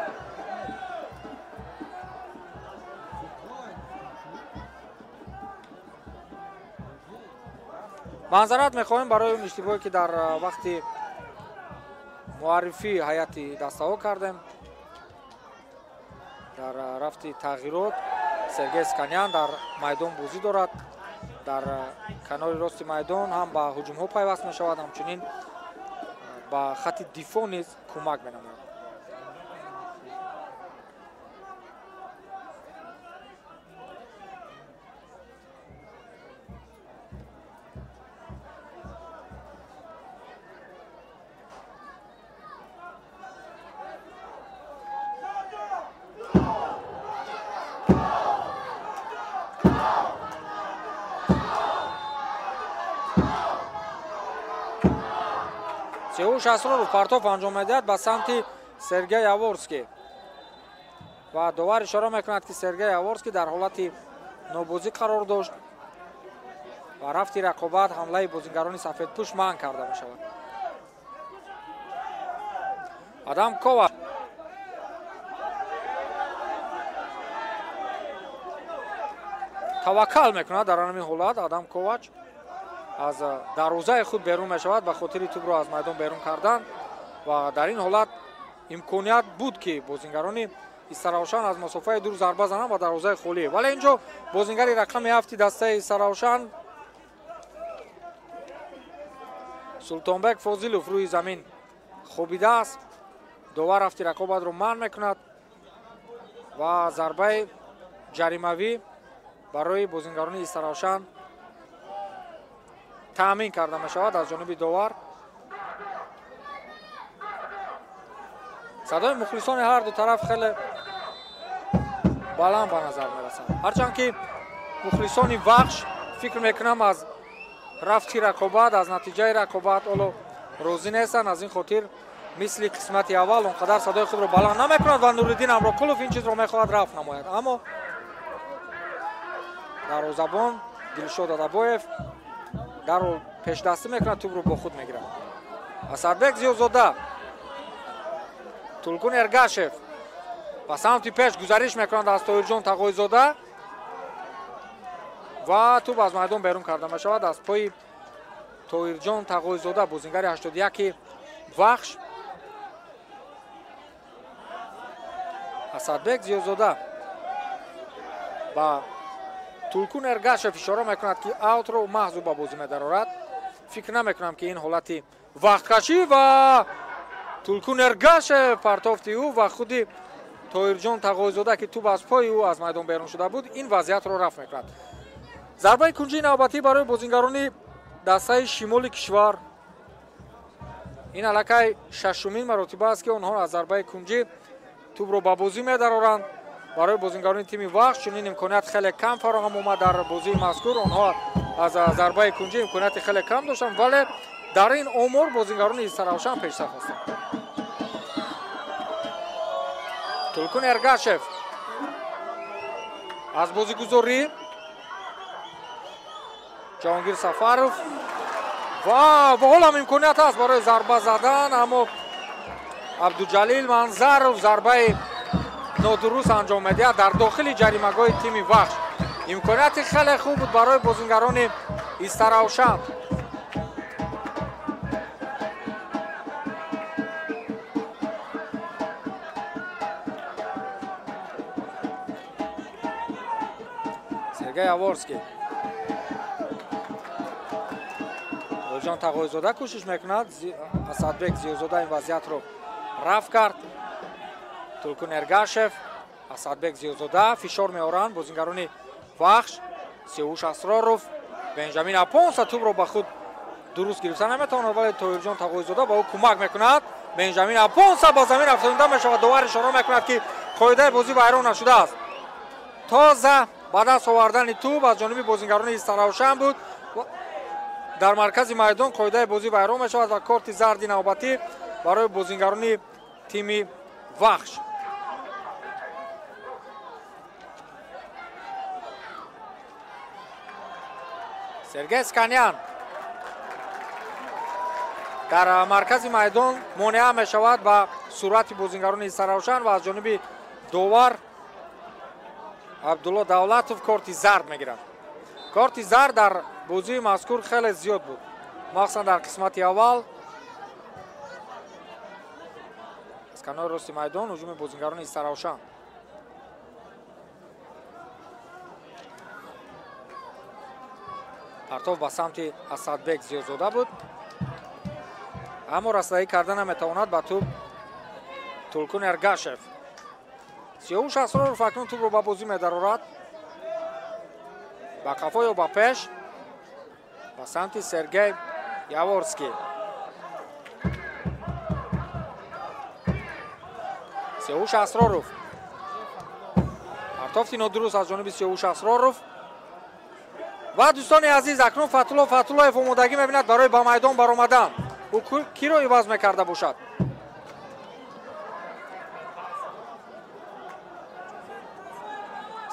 Манзарат мехоҳем барои он иштибоҳе, ки дар вақти муаррифии ҳайати дастаҳо кардем. Дар рафти тағйирот Сергей Сканян дар майдон бозӣ дорад. Дар канори рости майдон ҳам ба ҳуҷумҳо пайваст мешавад, ҳамчунин ба хатти дифоъ низ кӯмак менамояд. Сеуш Асроров партоф анҷом медиҳад ба самти Сергей Аворский ва довар ишора мекунад, ки Сергей Аворский дар ҳолати нобозӣ қарор дошт ва рафти рақобат ҳамлаи бозингарони сафедпӯш манъ карда мешавад. Адам Кова таваккал мекунад дар ҳамин ҳолат. Адам Ковач аз дарвозаи худ берун мешавад ба хотири тӯбро аз майдон берун кардан ва дар ин ҳолат имконият буд, ки бозингарони Истаравшан аз масофаи дур зарба зананд ба дарвозаи холӣ, вале инҷо бозингари рақами ҳафти дастаи Истаравшан Султонбек Фозилов рӯи замин хобидааст. Довар рафти рақобатро манъ мекунад ва зарбаи ҷаримавӣ барои бозингарони Истаравшан таъмин карда мешавад аз ҷониби довар. Садои мухлисони ҳар ду тараф хеле баланд ба назар мерасад, ҳарчанд ки мухлисони Вахш фикр мекунам аз рафти рақобат, аз натиҷаи рақобат ҳоло розӣ нестанд. Аз ин хотир мисли қисмати аввал он қадар садои худро баланд намекунад ва Нуриддин Амрокулов ин чизро мехоҳад рафт намояд, аммо дарвозабон Дилшод Адабоев дарро пешдастӣ мекунад, тӯбро бо худ мегирад. Асадбек Зиёзода, Тулкун Эргашев ба самти пеш гузариш мекунанд аз Тоҳирҷон Тағойзода ва тӯб аз майдон берун карда мешавад аз пои Тоҳирҷон Тағойзода, бозингари 81 Вахш. Асадбек Зиёзода ба Тулкун Эргашев ишора мекунад, ки аутро маҳз ӯ ба бозӣ медарорад. Фикр намекунам, ки ин ҳолати вақткашӣ ва Тулкун Эргашев партофти ӯ ва худи Тоҳирҷон Тағойзода, ки тӯб аз пои ӯ аз майдон берун шуда буд, ин вазъиятро рафт мекунад. Зарбаи кунҷии навбатӣ барои бозингарони дастаи шимоли кишвар. Ин аллакай шашумин маротиба аст, ки онҳо аз зарбаи кунҷӣ тӯбро ба бозӣ медароранд. Барои бозингарони тими Вахш чунин имконият хеле кам фароҳам омад дар бозии мазкур. Онҳо аз зарбаи кунҷӣ имконияти хеле кам доштанд, вале дар ин омор бозингарони Истаравшан пешсаф ҳастанд. Тулкун Эргашев аз бозигузорӣ, Ҷаҳонгир Сафаров ва ҳолам имконият ҳаст барои зарба задан, аммо Абдуҷалил Манзаров зарбаи нодуруст анҷом медиҳад дар дохили ҷаримагоҳи тими Вахш. Имконияти хеле хуб буд барои бозингарони Истаравшан. Сергей Яворский. Тоҳирҷон Тағойзода кӯшиш мекунад. Асадбек Зиёзода ин вазъиятро рафт кард. Тулкун Эргашев, Асадбек Зиёзода фишор меоранд бозингарони Вахш. Сиёвуш Асроров, Бенҷамин Апонса тӯбро ба худ дуруст гирифта наметавонад, вале Тоҳирҷон Тағойзода ба ӯ кӯмак мекунад. Бенҷамин Апонса ба замин афтонида мешавад. Довар ишора мекунад, ки қоидаи бозӣ вайрон нашудааст. Тоза ба даст овардани тӯб аз ҷониби бозингарони Истаравшан буд. Дар маркази майдон қоидаи бозӣ вайрон мешавад ва корти зарди навбатӣ барои бозингарони тими Вахш. Сергей Сканян дар маркази майдон монеа мешавад ба суръати бозингарони Истаравшан ва аз ҷониби довар Абдулло Давлатов корти зард мегирад. Корти зард дар бозии мазкур хеле зиёд буд, махсусан дар қисмати аввал. Аз канори рости майдон ҳуҷуми бозингарони Истаравшан. Партов ба самти Асадбек Зиёзода буд, аммо расоӣ карда наметавонад ба тӯб Тулкун Эргашев. Сиёвуш Асроров акнун тӯбро ба бозӣ медарорад. Ба қафо ё ба пеш ба самти Сергей Яворский. Сиёвуш Асроров. Партофти нодуруст аз ҷониби Сиёвуш Асроров. Ва дӯстони азиз, акнун Фатулло Фатуллоев омодагӣ мебинад барои ба майдон баромадан. Ӯ киро иваз мекарда бошад?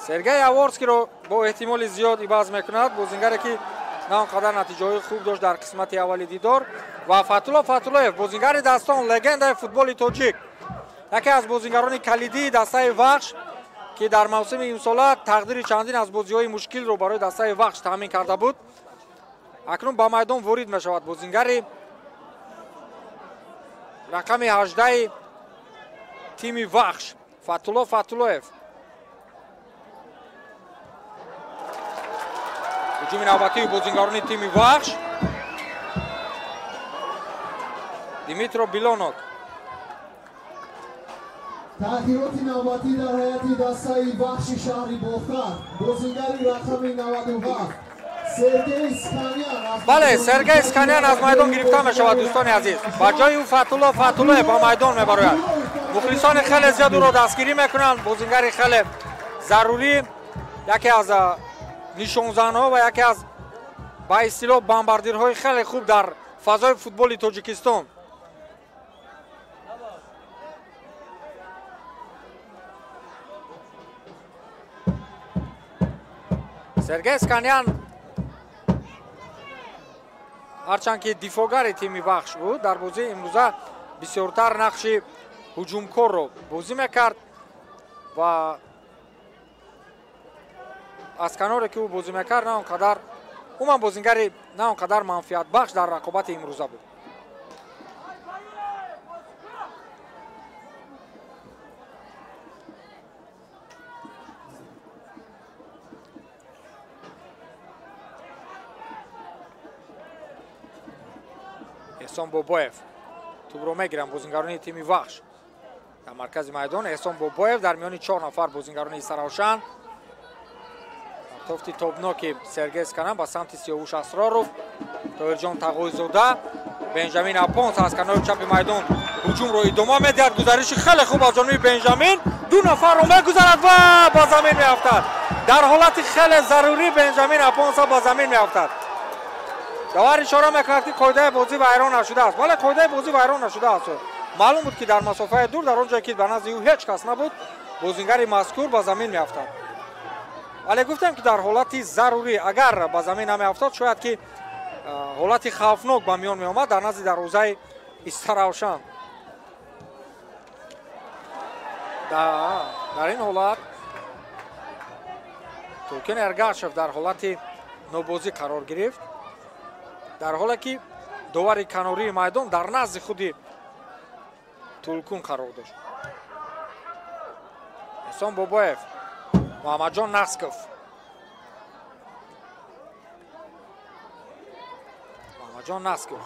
Сергей Яворскиро бо эҳтимоли зиёд иваз мекунад, бозингаре ки на он қадар натиҷаҳои хуб дошт дар қисмати аввали дидор. Ва Фатулло Фатуллоев, бозингари дастон, легендаи футболи тоҷик, яке аз бозингарони калидии дастаи Вахш, ки дар мавсими имсола тақдири чандин аз бозиҳои мушкилро барои дастаи Вахш таъмин карда буд, акнун ба майдон ворид мешавад. Бозингари рақами 18 тими Вахш Фатулло Фатуллоев. Ҳуҷуми навбатии бозингарони тими Вахш. Димитро Билонок. Тағйироти навбатӣ дар ҳайати дастаи Вахши шаҳри Бохтар. Бозингари рақами 97 Сергей Сканян. Бале, Сергей Сканян аз майдон гирифта мешавад, дӯстони азиз. Ба ҷои ӯ Фатулло Фатуллоев ба майдон мебарояд. Мухлисони хеле зиёд ӯро дастгирӣ мекунанд. Бозингари хеле зарурӣ, яке аз нишонзанҳо ва яке аз ба истилоҳ бомбардирҳои хеле хуб дар фазои футболи Тоҷикистон. Сергей Сканян ҳарчанд ки дифоъгари тими Вахш буд, дар бозии имрӯза бисёртар нақши ҳуҷумкорро бозӣ мекард ва аз каноре ки ӯ бозӣ мекард, на он қадар умуман бозингари на он қадар манфиатбахш дар рақобати имрӯза буд. Эҳсон Бобоев тӯбро мегиранд бозингарони тими Вахш. Дар маркази майдон Эҳсон Бобоев дар миёни 4 нафар бозингарони Истаравшан. Тофти тобноки Сергей Сканан ба самти Сиёвуш Асроров, Тоҳирҷон Тағойзода, Бенҷамин Апонс аз канори чапи майдон ҳуҷумро идома медиҳад. Гузариши хеле хуб аз ҷониби Бенҷамин, 2 нафарро мегузарад ва ба замин меафтад. Дар ҳолати хеле зарурӣ Бенҷамин Апонса ба замин меафтад. Довар ишора мекунад, ки қоидаи бозӣ вайрон нашудааст. Вале қоидаи бозӣ вайрон нашудааст. Маълум буд, ки дар масофаи дур, дар он ҷое ки ба назди ӯ ҳеҷ кас набуд, бозингари мазкур ба замин меафтад. Вале гуфтем, ки дар ҳолати зарурӣ агар ба замин намеафтод, шояд ки ҳолати хавфнок ба миён меомад дар назди дарвозаи Истаравшан. Дар ин ҳолат Туркин Эргашев дар ҳолати нобозӣ қарор гирифт, дар ҳоле ки довари канории майдон дар назди худи Тулкун қарор дошт. Эҳсон Бобоев, Муҳаммадҷон Насков, Муҳаммадҷон Насков,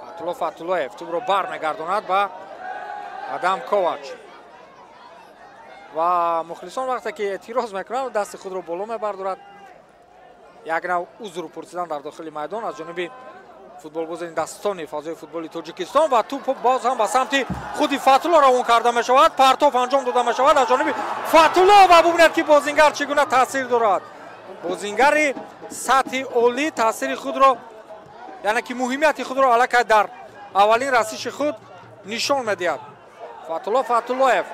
Фатулло Фатуллоев тӯбро бармегардонад ба Адам Ковач ва мухлисон вақте ки эътироз мекунанд, дасти худро боло мебардорад. Як нав узр пурсидан дар дохили майдон аз ҷониби футболбозони дастони фазои футболи Тоҷикистон ва тӯп боз ҳам ба самти худи Фатулло равон карда мешавад. Партоф анҷом дода мешавад аз ҷониби Фатулло ва бубинед, ки бозингар чӣ гуна таъсир дорад. Бозингари сатҳи олӣ таъсири худро, яъне ки муҳимияти худро аллакай дар аввалин расиши худ нишон медиҳад. Фатулло Фатуллоев,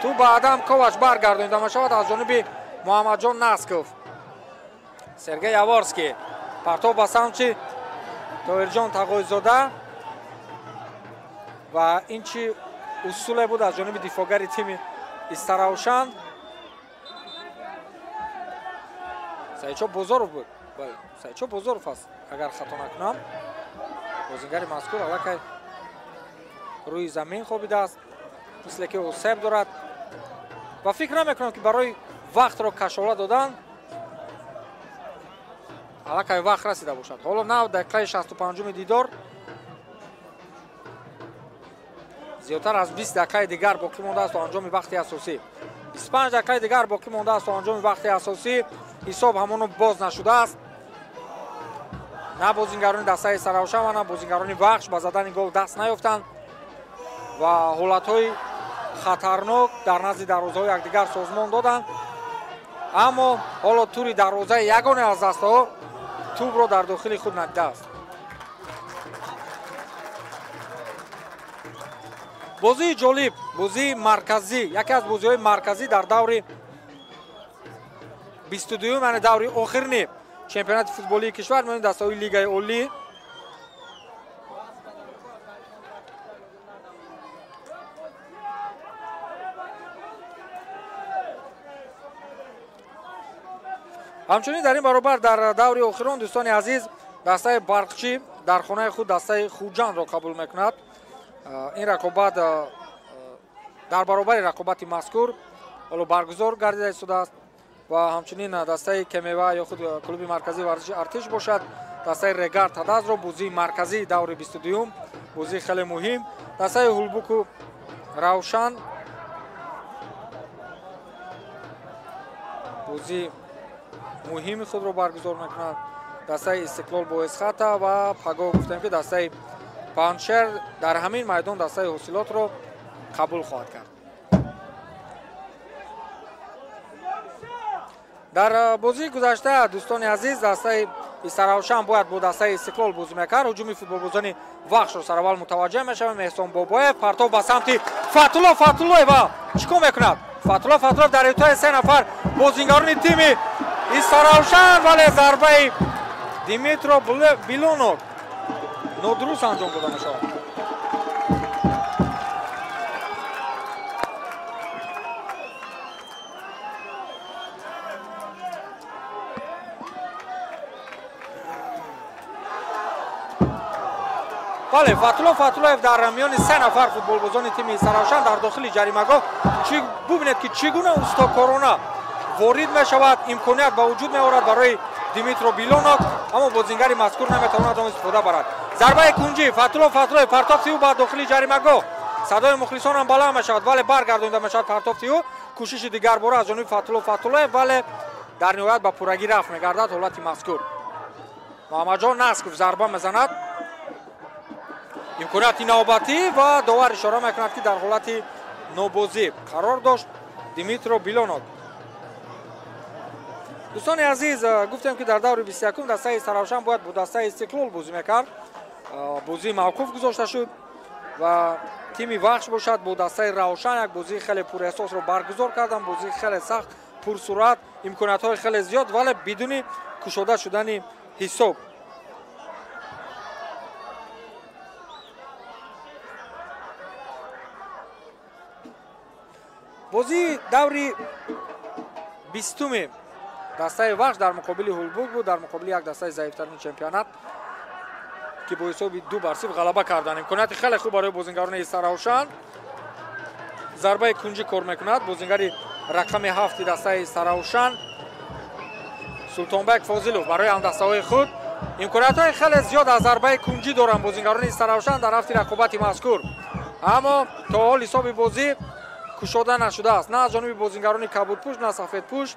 тӯп ба Адам Ковач баргардонида мешавад аз ҷониби Муҳаммадҷон Насков. Сергей Яворский, партоф ба самти Тоҳирҷон Тағойзода ва ин чи усуле буд аз ҷониби дифоъгари тими Истаравшан. Саидшо Бозоров буд. Бале, Саидшо Бозоров аст, агар хато накунам. Бозингари мазкур аллакай рӯи замин хобидааст, мисле ки осеб дорад ва фикр намекунам, ки барои вақтро кашола додан аллакай вақт расида бошад. Ҳоло нав дақиқаи 65-уми дидор, зиёдтар аз 20 дақиқаи дигар боқӣ мондааст то анҷоми вақти асосӣ. 25 дақиқаи дигар боқӣ мондааст то анҷоми вақти асосӣ. Ҳисоб ҳамоно боз нашудааст. На бозингарони дастаи Истаравшан ва на бозингарони Вахш ба задани гол даст наёфтанд ва ҳолатҳои хатарнок дар назди дарвозаҳои якдигар созмон доданд. Аммо ҳоло тури дарвозаи ягоне аз дастаҳо тӯбро дар дохили худ надидааст. Бозии ҷолиб, бозии марказӣ, яке аз бозиҳои марказӣ дар даври 22-юм, яъне даври охирини чемпионати футболии кишвар миёни дастаҳои Лигаи Олӣ. Ҳамчунин дар ин баробар дар даври охирон, дӯстони азиз, дастаи Барқчӣ дар хонаи худ дастаи Хуҷандро қабул мекунад. Ин рақобат дар баробари рақобати мазкур ҳоло баргузор гардида истодааст ва ҳамчунин дастаи Кемева ё худ клуби марказии варзиши Артиш бошад, дастаи Регар Тадазро, бозии марказии даври 22-юм, бозии хеле муҳим. Дастаи Ҳулбуку Равшан бозии муҳими худро баргузор мекунад. Дастаи Истиқлол бо Эсхата ва пагоҳ гуфтем, ки дастаи Панҷшер дар ҳамин майдон дастаи Ҳосилотро қабул хоҳад кард. Дар бозии гузашта, дӯстони азиз, дастаи Истаравшан бояд бо дастаи Истиқлол бозӣ мекард. Ҳуҷуми футболбозони Вахшро сараввал мутаваҷҷеҳ мешавем. Эҳсон Бобоев, партов ба самти Фатулло Фатуллоев ва чӣ кор мекунад? Фатулло Фатуллоев дар ҳитои 3 нафар бозингарони тими Истаравшан, вале зарбаи Димитро Билонов нодуруст анҷом дода мешавад. Бале, Фатулло Фатуллоев дар миёни 3 нафар футболбозони тими Истаравшан дар дохили ҷаримагоҳ, бубинед, ки чӣ гуна устокорона ворид мешавад, имконият ба вуҷуд меорад барои Димитро Билонов, аммо бозингари мазкур наметавонад он истифода барад. Зарбаи кунҷӣ, Фатулло Фатуллоев, партофти ӯ ба дохили ҷаримагоҳ. Садои мухлисон ҳам баланд мешавад, вале баргардонида мешавад партофти ӯ. Кӯшиши дигарбора аз ҷониби Фатулло Фатуллоев, вале дар ниҳоят ба пуррагӣ рафт мегардад ҳолати мазкур. Муҳаммадҷон Насков зарба мезанад. Имконияти навбатӣ ва довар ишора мекунад, ки дар ҳолати нобозӣ қарор дошт Димитро Билонов. Дӯстони азиз, гуфтем, ки дар даври 21 дастаи Истаравшан бояд бо дастаи Истиқлол бозӣ мекард. Бозӣ мавқуф гузошта шуд ва тими Вахш бошад бо дастаи Равшан як бозии хеле пурэҳсосро баргузор карданд. Бозии хеле сахт, пурсуръат, имкониятҳои хеле зиёд, вале бидуни кушода шудани ҳисоб. Бозии даври 20-уми дастаи Вахш дар муқобили Ҳулбук буд, дар муқобили як дастаи заифтарини чемпионат, ки бо ҳисоби 2-0 ғалаба карданд. Имконияти хеле хуб барои бозингарони Истаравшан. Зарбаи кунҷӣ кор мекунад бозингари рақами 7 дастаи Истаравшан Султонбек Фозилов барои ҳамдастаҳои худ. Имкониятҳои хеле зиёд аз зарбаи кунҷӣ доранд бозингарони Истаравшан дар ҳафти рақобати мазкур, аммо то ҳол ҳисоби бозӣ кушода нашудааст, на аз ҷониби бозингарони кабудпӯш, на сафедпӯш.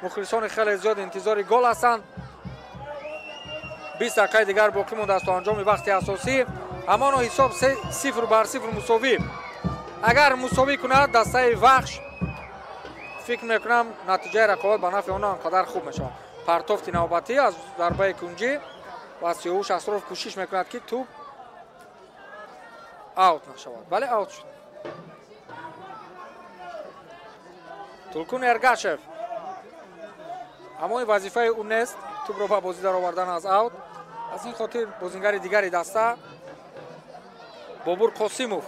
Мухлисони хеле зиёд интизори гол ҳастанд. 20 дақиқаи дигар боқӣ мондааст то анҷоми вақти асосӣ. Ҳамоно ҳисоб 0-0 мусовӣ. Агар мусовӣ кунад дастаи Вахш, фикр мекунам натиҷаи рақобат ба нафъи онҳо анқадар хуб мешавад. Партофти навбатӣ аз зарбаи кунҷӣ ва Сиёвуш Асроров кӯшиш мекунад, ки тӯб аут нашавад, вале аут шуд. Тулкун Эргашев, аммо ин вазифаи ӯ нест тӯбро ба бозӣ даровардан аз аут. Аз ин хотир бозингари дигари даста Бобур Қосимов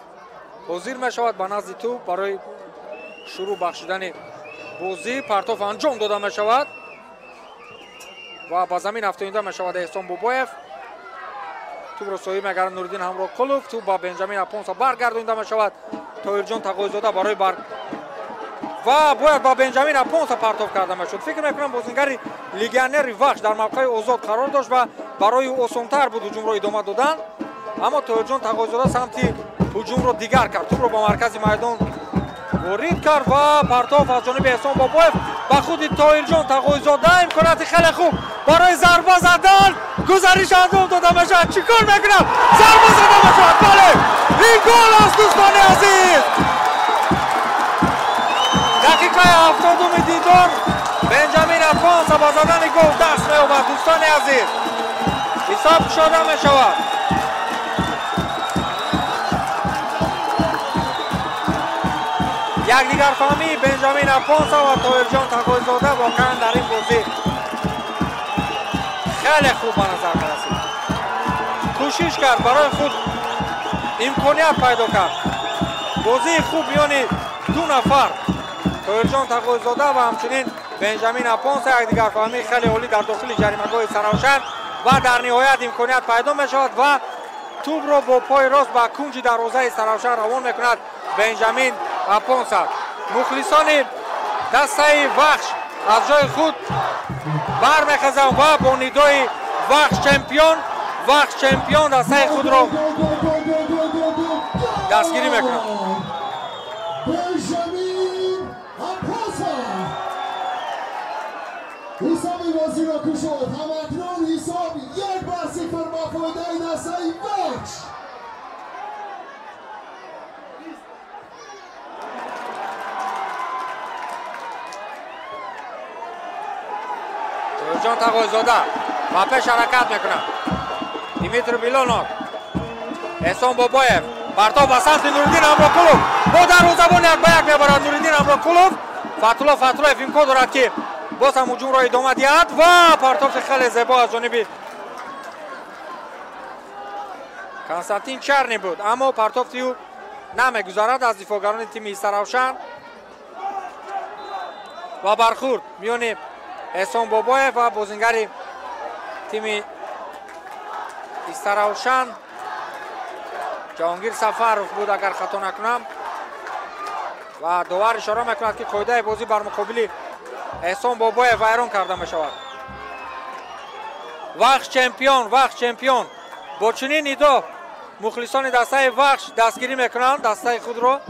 ҳозир мешавад ба назди тӯб барои шурӯъ бахшидани бозӣ. Партоф анҷом дода мешавад ва ба замин афтонида мешавад Эҳсон Бобоев. Тӯбро соҳиб мегардад Нуриддин Ҳамроқулов. Тӯб ба Бенҷамин Апонса баргардонида мешавад. Тоҳирҷон Тағоизода барои бар ва бояд ба Бенҷамин Апонса партоф карда мешуд. Фикр мекунам бозингари легионери Вахш дар мавқеи озод қарор дошт ва барои ӯ осонтар буд ҳуҷумро идома додан, аммо Тоҳирҷон Тағоизода самти ҳуҷумро дигар кард, тӯбро ба маркази майдон ворид кард ва партоф аз ҷониби Эҳсон Бобоев ба худи Тоҳирҷон Тағоизода. Имконияти хеле хуб барои зарба задан, гузариш анҷом дода мешавад. Чӣ кор мекунад? Зарба зада мешавад, бале, ин гол аст, дӯстони азиз. Дақиқаи 70-уми дидор Бенҷамин Апонса ба задани гол даст меёбад. Дӯстони азиз, ҳисоб кушода мешавад. Якдигарфаҳмии Бенҷамин Апонса ва Тоҳирҷон Тағоизода воқеан дар ин бозӣ хеле хуб ба назар мерасид. Кӯшиш кард, барои худ имконият пайдо кард. Бозии хуб миёни ду нафар, Тоҳирҷон Тағоизода ва ҳамчунин Бенҷамин Апонса, якдигарфаҳмии хеле олӣ дар дохили ҷаримагоҳи Саравшан ва дар ниҳоят имконият пайдо мешавад ва тӯбро бо пои рост ба кунҷи дарвозаи Саравшан равон мекунад Бенҷамин Апонса. Мухлисони дастаи Вахш аз ҷои худ бармехезанд ва бо нидои Вахш чемпион, Вахш чемпион дастаи худро дастгирӣ мекунанд. Ҳисоби бозиро кушод. Ҳамакнун ҳисоб 1-0 ба фоидаи дастаи Вахш. Тоҳирҷон Тағоизода ба пеш ҳаракат мекунад. Димитр Билонов, Эҳсон Бобоев, партов ба самти Нуриддин Ҳамроқулов. Бо дарвозабон як ба як мебарад Нуриддин Ҳамроқулов. Фатулло Фатуллоев имкон дорад, ки боз ҳам ҳуҷумро идома диҳад ва партофи хеле зебо аз ҷониби Константин Чарни буд, аммо партофти ӯ намегузарад аз дифоъгарони тими Истаравшан ва бархӯрд миёни Эҳсон Бобоев ва бозингари тими Истаравшан Ҷаҳонгир Сафаров буд, агар хато накунам. Ва довар ишора мекунад, ки қоидаи бозӣ бар муқобили Эҳсон Бобоев вайрон карда мешавад. Вахш чемпион, Вахш чемпион. Бо чунин нидо мухлисони дастаи Вахш дастгирӣ мекунанд дастаи худро.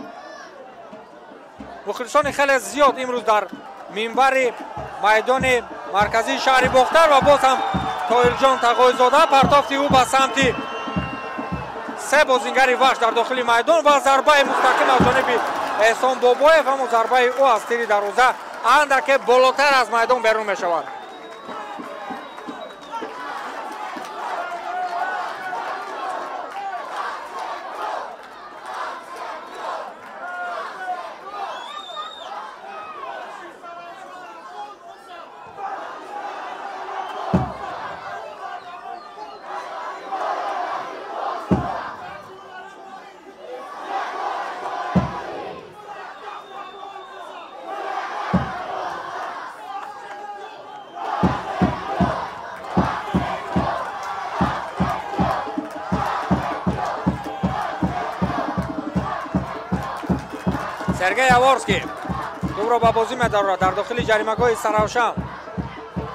Мухлисони хеле зиёд имрӯз дар минбари майдони марказии шаҳри Бохтар ва боз ҳам Тоҳирҷон Тағойзода партофти ӯ ба самти се бозингари Вахш дар дохили майдон ва зарбаи мустақим аз ҷониби Эҳсон Бобоев, аммо зарбаи ӯ аз тири дарвоза андаке болотар аз майдон берун мешавад. Сергей Яворский тӯбро ба бозӣ медарорад дар дохили ҷаримагоҳи Саравшан.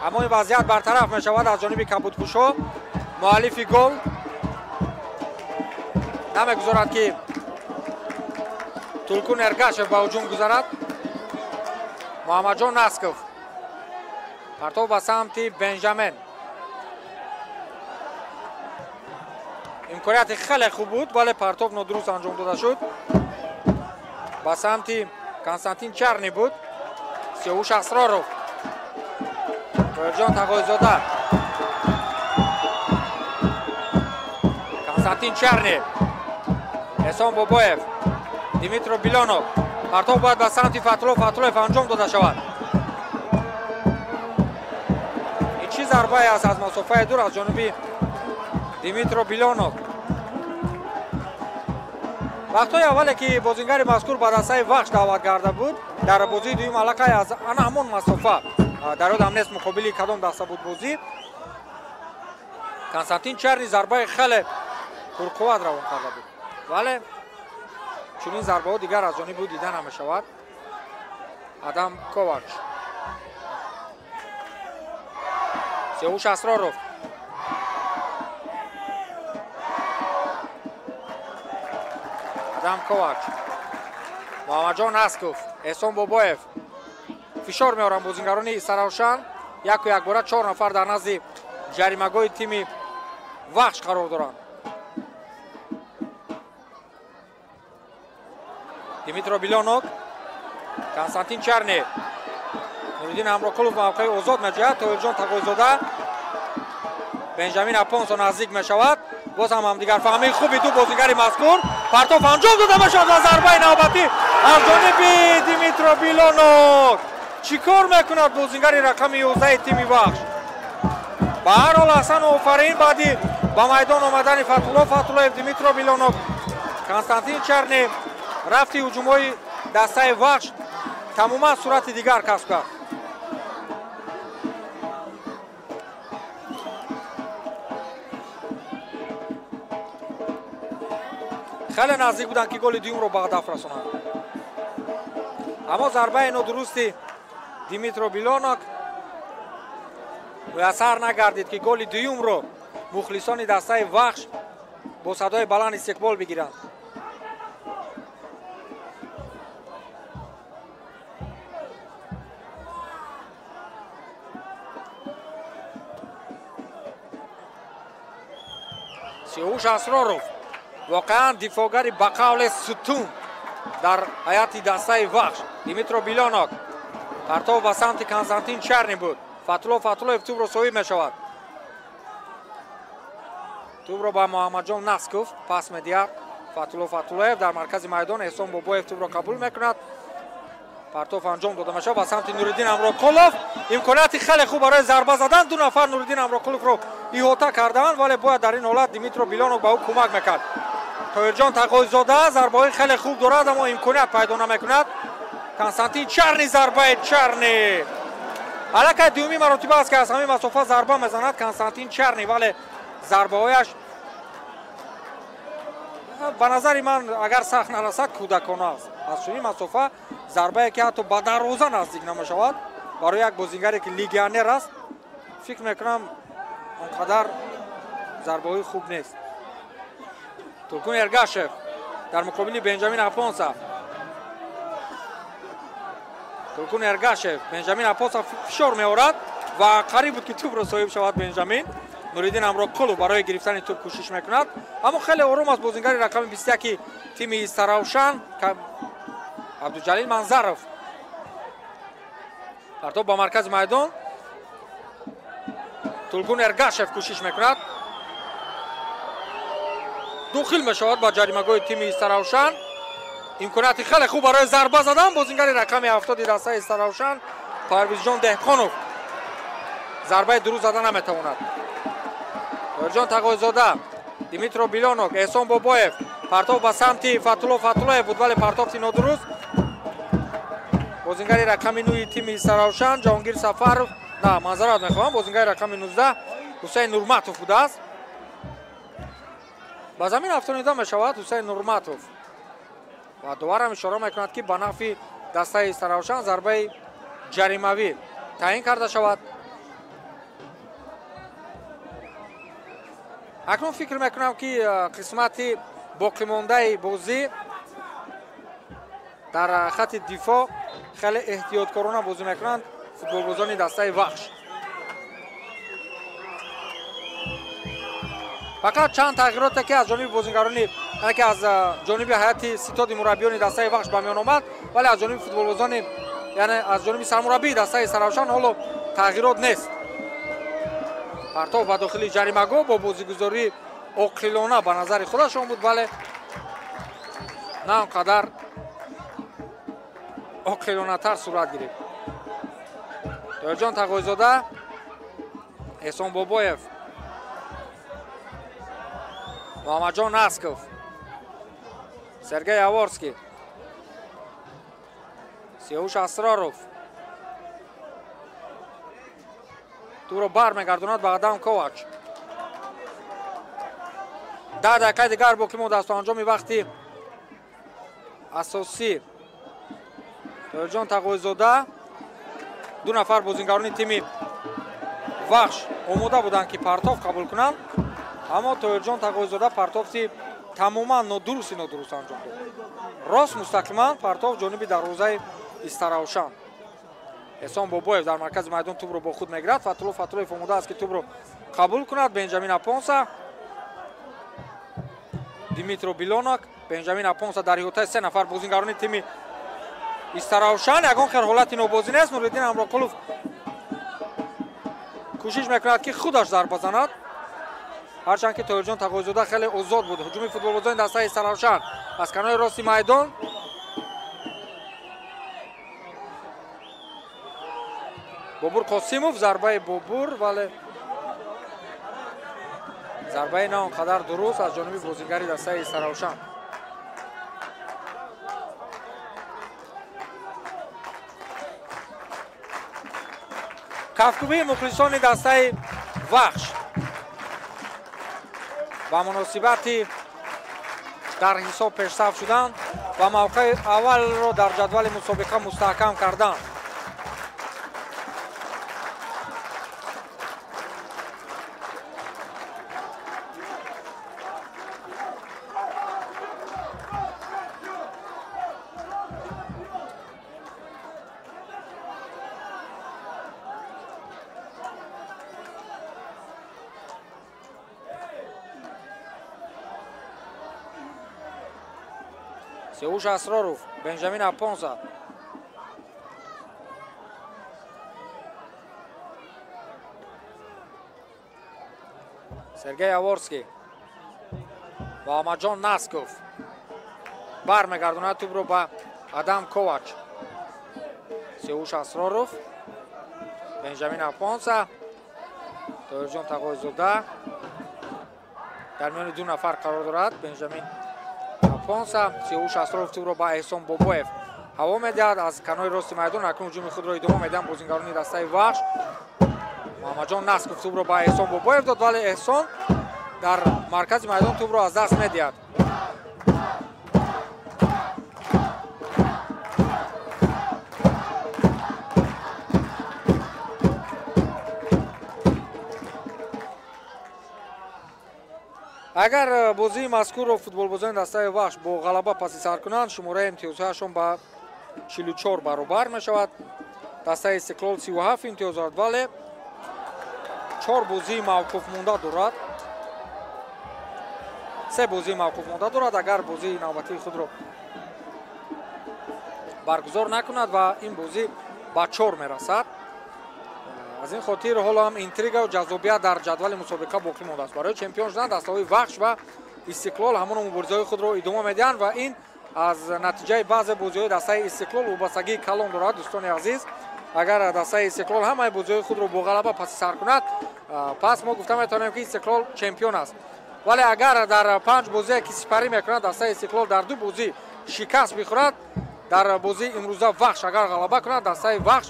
Аммо ин вазъият бартараф мешавад аз ҷониби кабудпӯшо. Муаллифи гол намегузорад ки Тулкун Эргашев ба ҳуҷум гузарад. Муҳаммадҷон Насков партов ба самти Бенҷамен. Имконияти хеле хуб буд, вале партов нодуруст анҷом дода шуд. Ба самти Константин Чарни буд. Сиёвуш Асроров. Тоҳирҷон Тағойзода. Константин Чарни. Эҳсон Бобоев. Димитро Билонов. Партов бояд ба самти Фатулло Фатуллоев анҷом дода шавад. Ин чӣ зарбае аст аз масофаи дур аз ҷониби Димитро Билонов. Вақтҳои аввале ки бозингари мазкур ба дастаи Вахш даъват карда буд, дар бозии дуюм аллакай аз ана ҳамон масофа, дар ёдам нест муқобили кадом даста буд бозӣ, Константин Чарни зарбаи хеле пурқувват равон карда буд, вале чунин зарбаҳо дигар аз ҷониби ӯ дида намешавад. Адам Ковач. Сиёвуш Асроров. Адам Ковач. Муҳаммадҷон Насков, Эҳсон Бобоев. Фишор меоранд бозингарони Саравшан. Яку якбора 4 нафар дар назди ҷаримагоҳи тими Вахш қарор доранд. Димитро Билонов, Константин Чарни, Нуриддин Ҳамроқулов мавқеи озод меҷояд. Тоҳирҷон Тағойзода, Бенҷамин Апонсо наздик мешавад. Боз ҳам ҳамдигарфаҳмии хуби ду бозингари мазкур. Партов анҷом дода мешавад ва зарбаи навбатӣ аз ҷониби Димитро Билонов. Чӣ кор мекунад бозингари рақами 11 тими Вахш? Ба ҳар ҳол Ҳасан Офарин баъди ба майдон омадани Фатулло Фатуллоев, Димитро Билонов, Константин Чарни рафти ҳуҷумҳои дастаи Вахш тамоман сурати дигар касб кард. Хеле наздик буданд ки голи дуюмро ба ҳадаф расонанд, аммо зарбаи нодурусти Димитро Билонок муяссар нагардид ки голи дуюмро мухлисони дастаи Вахш бо садои баланд истиқбол бигиранд. Сиёвуш Асроров воқеан дифоъгари ба қавле сутун дар ҳайати дастаи Вахш. Димитро Билонок партов ба самти Константин Чарни буд. Фатулло Фатуллоев тӯбро соҳиб мешавад. Тӯбро ба Муҳаммадҷон Насков пас медиҳад. Фатулло Фатуллоев дар маркази майдон. Эҳсон Бобоев тӯбро қабул мекунад. Партов анҷом дода мешавад ба самти Нуриддин Ҳамроқулов. Имконияти хеле хуб барои зарба задан. Ду нафар Нуриддин Ҳамроқуловро иҳота кардаанд, вале бояд дар ин ҳолат Димитро Билонов ба ӯ кӯмак мекард. Тоҳирҷон Тағойзода зарбаҳои хеле хуб дорад, аммо имконият пайдо намекунад. Константин Чарни, зарбаи Чарни. Аллакай дуюми маротиба аст ки аз ҳамин масофа зарба мезанад Константин Чарни, вале зарбаҳояш ба назари ман агар сахт нарасад кӯдакона аст. Аз чунин масофа зарбае ки ҳатто ба дарвоза наздик намешавад барои як бозингаре ки легионер аст, фикр мекунам он қадар зарбаҳои хуб нест. Тулкун Эргашев дар муқобили Бенҷамин Апонса. Тулкун Эргашев, Бенҷамин Апонса фишор меорад ва қариб буд ки тӯбро соҳиб шавад Бенҷамин. Нуриддин Амроқулов барои гирифтани тӯб кӯшиш мекунад, аммо хеле ором аст бозингари рақами 21 тими Истаравшан Абдуҷалил Манзаров. Партоб ба маркази майдон. Тулкун Эргашев кӯшиш мекунад, дохил мешавад ба ҷаримагоҳи тими Истаравшан. Имконияти хеле хуб барои зарба задан. Бозингари рақами 70 дастаи Истаравшан Парвизҷон Деҳқонов зарбаи дуруст зада наметавонад. Тоҳирҷон Тағойзода, Димитро Билонок, Эҳсон Бобоев. Партов ба самти Фатулло Фатуллоев буд, вале партофти нодуруст. Бозингари рақами 9 тими Истаравшан Ҷаҳонгир Сафаров, на, маъзарат мехоҳам, бозингари рақами 19 Ҳусайн Нурматов будааст. Ба замин афтонида мешавад Ҳусайн Нурматов ва доварам ишора мекунад, ки ба нафъи дастаи Истаравшан зарбаи ҷаримавӣ таъин карда шавад. Акнун фикр мекунам, ки қисмати боқимондаи бозӣ дар хати дифоъ хеле эҳтиёткорона бозӣ мекунанд футболбозони дастаи Вахш. Фақат чанд тағйироте ки аз ҷониби бозингарони, яъне ки аз ҷониби ҳайати ситоди мураббиёни дастаи Вахш ба миён омад, вале аз ҷониби футболбозони, яъне аз ҷониби сармураббии дастаи Истаравшан ҳоло тағйирот нест. Партов ба дохили ҷаримагоҳ бо бозигузории оқилона ба назари худашон буд, вале на он қадар оқилонатар сурат гирифт. Тоҳирҷон Тағойзода, Эҳсон Бобоев, Муҳаммадҷон Насков, Сергей Яворский, Сиёвуш Асроров. Тӯбро бармегардонад ба Адам Ковач. 10 дақиқаи дигар боқӣ мондааст то анҷоми вақти асосӣ. Тоҳирҷон Тағойзода, ду нафар бозингарони тими Вахш омода буданд, ки партов қабул кунанд, аммо Тоҳирҷон Тағойзода партофти тамоман нодурусти нодуруст анҷом дод. Рост мустақиман партов ҷониби дарвозаи Истаравшан. Эҳсон Бобоев дар маркази майдон тӯбро бо худ мегирад. Фатулло Фатуллоев омода аст, ки тӯбро қабул кунад. Бенҷамин Апонса, Димитро Билонок, Бенҷамин Апонса дар иҳотаи се нафар бозингарони тими Истаравшан. Ягон хел ҳолати нобозӣ нест. Нуриддин Амроқулов кӯшиш мекунад, ки худаш зарба занад, ҳарчанд ки Тоҳирҷон Тағойзода хеле озод буд. Ҳуҷуми футболбозони дастаи Истаравшан аз канори рости майдон. Бобур Қосимов, зарбаи Бобур, вале зарбаи на он қадар дуруст аз ҷониби бозингари дастаи Истаравшан. Кафкӯбии мухлисони дастаи Вахш ба муносибати дар ҳисоб пешсаф шудан ва мавқеи аввалро дар ҷадвали мусобиқа мустаҳкам кардан. Сиёвуш Асроров, Бенҷамин Апонса. Сергей Яворский, Муҳаммадҷон Насков бармегардонад тӯбро ба Адам Ковач. Сиёвуш Асроров, Бенҷамин Апонса, Тоҳирҷон Тағойзода дар миёни ду нафар қарор дорад. Бенҷамин Апонса, Сиёвуш Асроров тӯбро ба Эҳсон Бобоев ҳаво медиҳад аз канори рости майдон. Акнун ҳуҷуми худро идома медиҳанд бозингарони дастаи Вахш. Муҳаммадҷон Насков тӯбро ба Эҳсон Бобоев дод, вале Эҳсон дар маркази майдон тӯбро аз даст медиҳад. Агар бозии мазкурро футболбозони дастаи Вахш бо ғалаба паси сар кунанд, шумораи имтиёзҳояшон ба 44 баробар мешавад. Дастаи Истиқлол 37 имтиёз дорад, вале 4 бозии мавқуф монда дорад. 3 бозии мавқуф монда дорад. Агар бозии навбатии худро баргузор накунад ва ин бозӣ ба 4 мерасад. Аз ин хотир ҳоло ҳам интрига ва ҷаззобият дар ҷадвали мусобиқа боқӣ мондааст. Барои чемпион шудан дастаҳои Вахш ва Истиқлол ҳамон муборизаҳои худро идома медиҳанд ва ин аз натиҷаи баъзе бозиҳои дастаи Истиқлол вобастагии калон дорад. Дӯстони азиз, агар дастаи Истиқлол ҳамаи бозиҳои худро бо ғалаба паси сар кунад, пас мо гуфта метавонем, ки Истиқлол чемпион аст. Вале агар дар 5 бозие ки сипарӣ мекунад, дастаи Истиқлол дар 2 бозӣ шикаст бихӯрад, дар бозии имрӯза Вахш агар ғалаба кунад, дастаи Вахш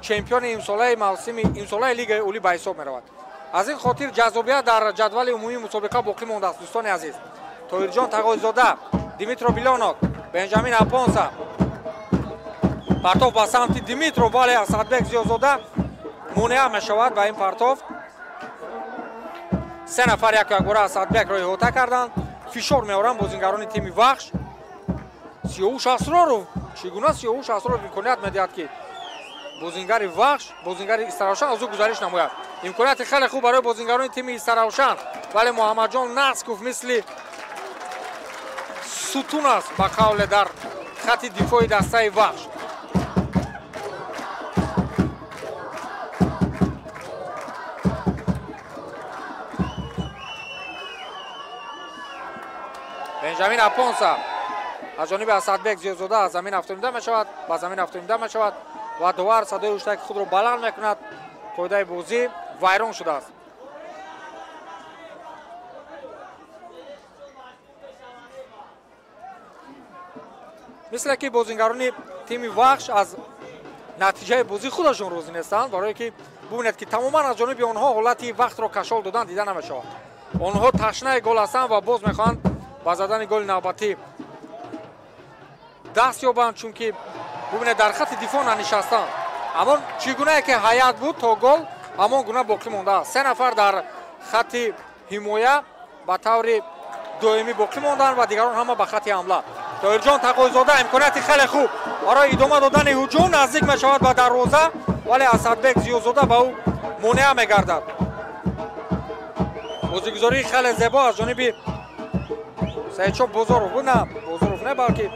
чемпиони имсолаи мавсими имсолаи Лигаи Олӣ ба ҳисоб меравад. Аз ин хотир ҷаззобият дар ҷадвали умумии мусобиқа боқӣ мондааст. Дӯстони азиз, Тоҳирҷон Тағойзода, Димитро Билонок, Бенҷамин Апонса, партов ба самти Димитро, вале Асадбек Зиёзода монеа мешавад ба ин партов. 3 нафар яку якбора Асадбекро иҳота карданд. Фишор меоранд бозингарони тими Вахш. Сиёвуш Асроров, чӣ гуна Сиёвуш Асроров имконият медиҳад, ки бозингари Вахш, бозингари Истаравшан аз ӯ гузариш намояд. Имконияти хеле хуб барои бозингарони тими Истаравшан, вале Муҳаммадҷон Насков мисли сутун аст ба қавле дар хати дифои дастаи Вахш. Бенҷамин Апонса аз ҷониби Асадбек Зиёзода аз замин афтонида мешавад, ба замин афтонида мешавад ва довар садои ҳуштаки худро баланд мекунад. Қоидаи бозӣ вайрон шудааст. Мисле ки бозингарони тими Вахш аз натиҷаи бозӣ худашон розӣ нестанд, барое ки бубинед, ки тамоман аз ҷониби онҳо ҳолати вақтро кашол додан дида намешавад. Онҳо ташнаи гол ҳастанд ва боз мехоҳанд ба задани голи навбатӣ даст ёбанд, чунки бубинед, дар хати дифоъ нанишастанд. Ҳамон чӣ гунае ки ҳаят буд то гол, ҳамон гуна боқӣ мондааст. 3 нафар дар хати ҳимоя ба таври доимӣ боқӣ монданд ва дигарон ҳама ба хати ҳамла. Тоҳирҷон Тағойзода имконияти хеле хуб барои идома додани ҳуҷум, наздик мешавад ба дарвоза, вале Асадбек Зиёзода ба ӯ монеа мегардад. Бозигузории хеле зебо аз ҷониби Саидшоҳ Бозоров буд, на Бозоров не, балки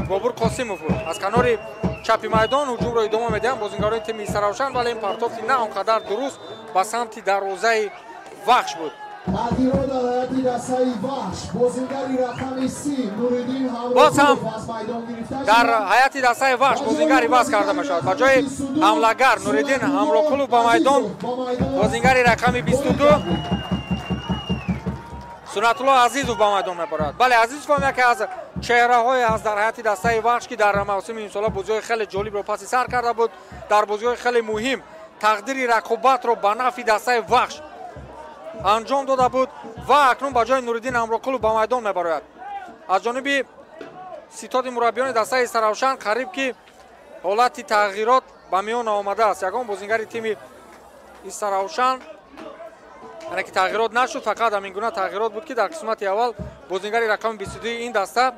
Бобур Қосимов буд. Аз канори чапи майдон ҳуҷумро идома медиҳанд бозингарони тими Истаравшан, вале ин партофти на он қадар дуруст ба самти дарвозаи Вахш буд. Тағйирот дар ҳайати дастаи Вахш, бозингари рақами 30 Нуриддин Боз ҳам Ҳамроқулов аз майдон гирифта дар шуд. ҳайати дастаи Вахш бозингари ваз карда мешавад. Ба ҷои ҳамлагар Нуриддин Ҳамроқулов ба майдон бозингари рақами 22 Сунатулло Азизов ба майдон мебарад. Бале, Азизов ҳам яке аз чеҳраҳое аст дар ҳайати дастаи Вахш, ки дар мавсими имсола бозиҳои хеле ҷолибро паси сар карда буд. Дар бозиҳои хеле муҳим тақдири рақобатро ба нафъи дастаи Вахш анҷом дода буд ва акнун ба ҷои Нуриддин Ҳамроқулов ба майдон мебарояд. Аз ҷониби ситоди мураббиёни дастаи Истаравшан қариб ки ҳолати тағйирот ба миён омадааст. Ягон бозингари тими Истаравшан яъне ки тағйирот нашуд, фақат ҳамин гуна тағйирот буд, ки дар қисмати аввал бозингари рақами 22 ин даста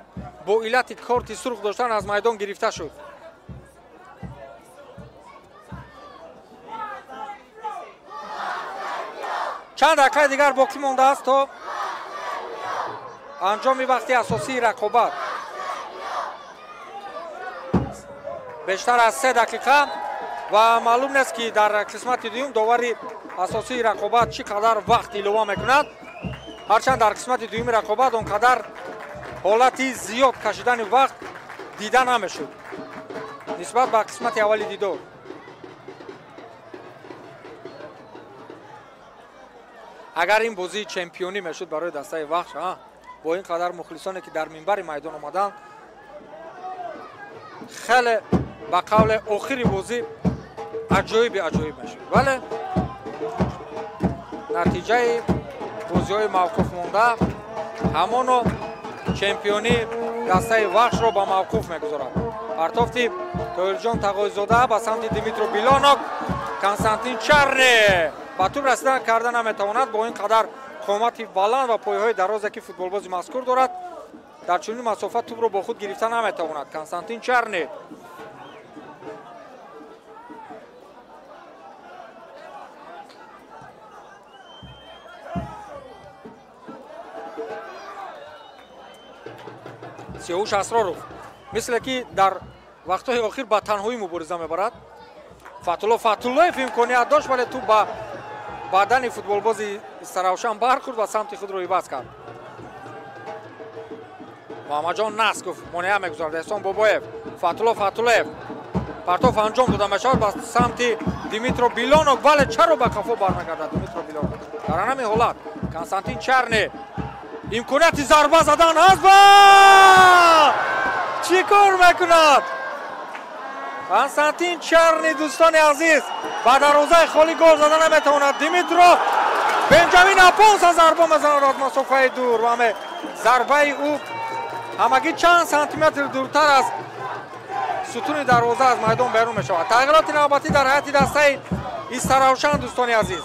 бо иллати корти сурх доштан аз майдон гирифта шуд. Чанд дақиқаи дигар боқӣ мондааст то анҷоми вақти асосии рақобат. Бештар аз 3 дақиқа ва маълум нест, ки дар қисмати дуюм довари асосии рақобат чӣ қадар вақт илова мекунад. Ҳарчанд дар қисмати дуюми рақобат он қадар ҳолати зиёд кашидани вақт дида намешуд нисбат ба қисмати аввали дидор. Агар ин бозии чемпионӣ мешуд барои дастаи Вахш, бо ин қадар мухлисоне ки дар минбари майдон омаданд, хеле ба қавле охири бозӣ аҷоиби аҷоиб мешуд. Вале натиҷаи бозиҳои мавқуф монда ҳамоно чемпионӣ дастаи Вахшро ба мавқуф мегузорад. Партофти Тоҳирҷон Тағойзода ба самти Димитро Билонок, Константин Чарне ба тӯб расидан карда наметавонад бо ин қадар Қомати баланд ва пойҳои дарозе ки футболбози мазкур дорад, дар чунин масофа тӯбро бо худ гирифта наметавонад. Константин Чарни Сиёвуш Асроров мисле ки дар вақтҳои охир ба танҳоӣ мубориза мебарад. Фатулло Фатуллоев имконият дошт, вале тӯб ба бадани футболбози Истаравшан бархӯрд ва самти худро иваз кард. Муҳаммадҷон Насков монеа мегузорад. Эҳсон Бобоев, Фатулло Фатуллоев, партоф анҷом дода мешавад ба самти Димитро Билонов, вале чаро ба қафо бармегардад Димитро Билонов? Дар ҳамин ҳолат Константин Чарни имконияти зарба задан ҳаст ва чӣ кор мекунад? Константин Чарни, дӯстони азиз, ба дарвозаи холӣ гол зада наметавонад. Димитро Бенҷамин Апонса зарба мезанад аз масофаи дур ва зарбаи ӯ ҳамагӣ чанд сантиметр дуртар аз сутуни дарвоза аз майдон берун мешавад. Тағйироти навбатӣ дар ҳайати дастаи Истаравшан, дӯстони азиз.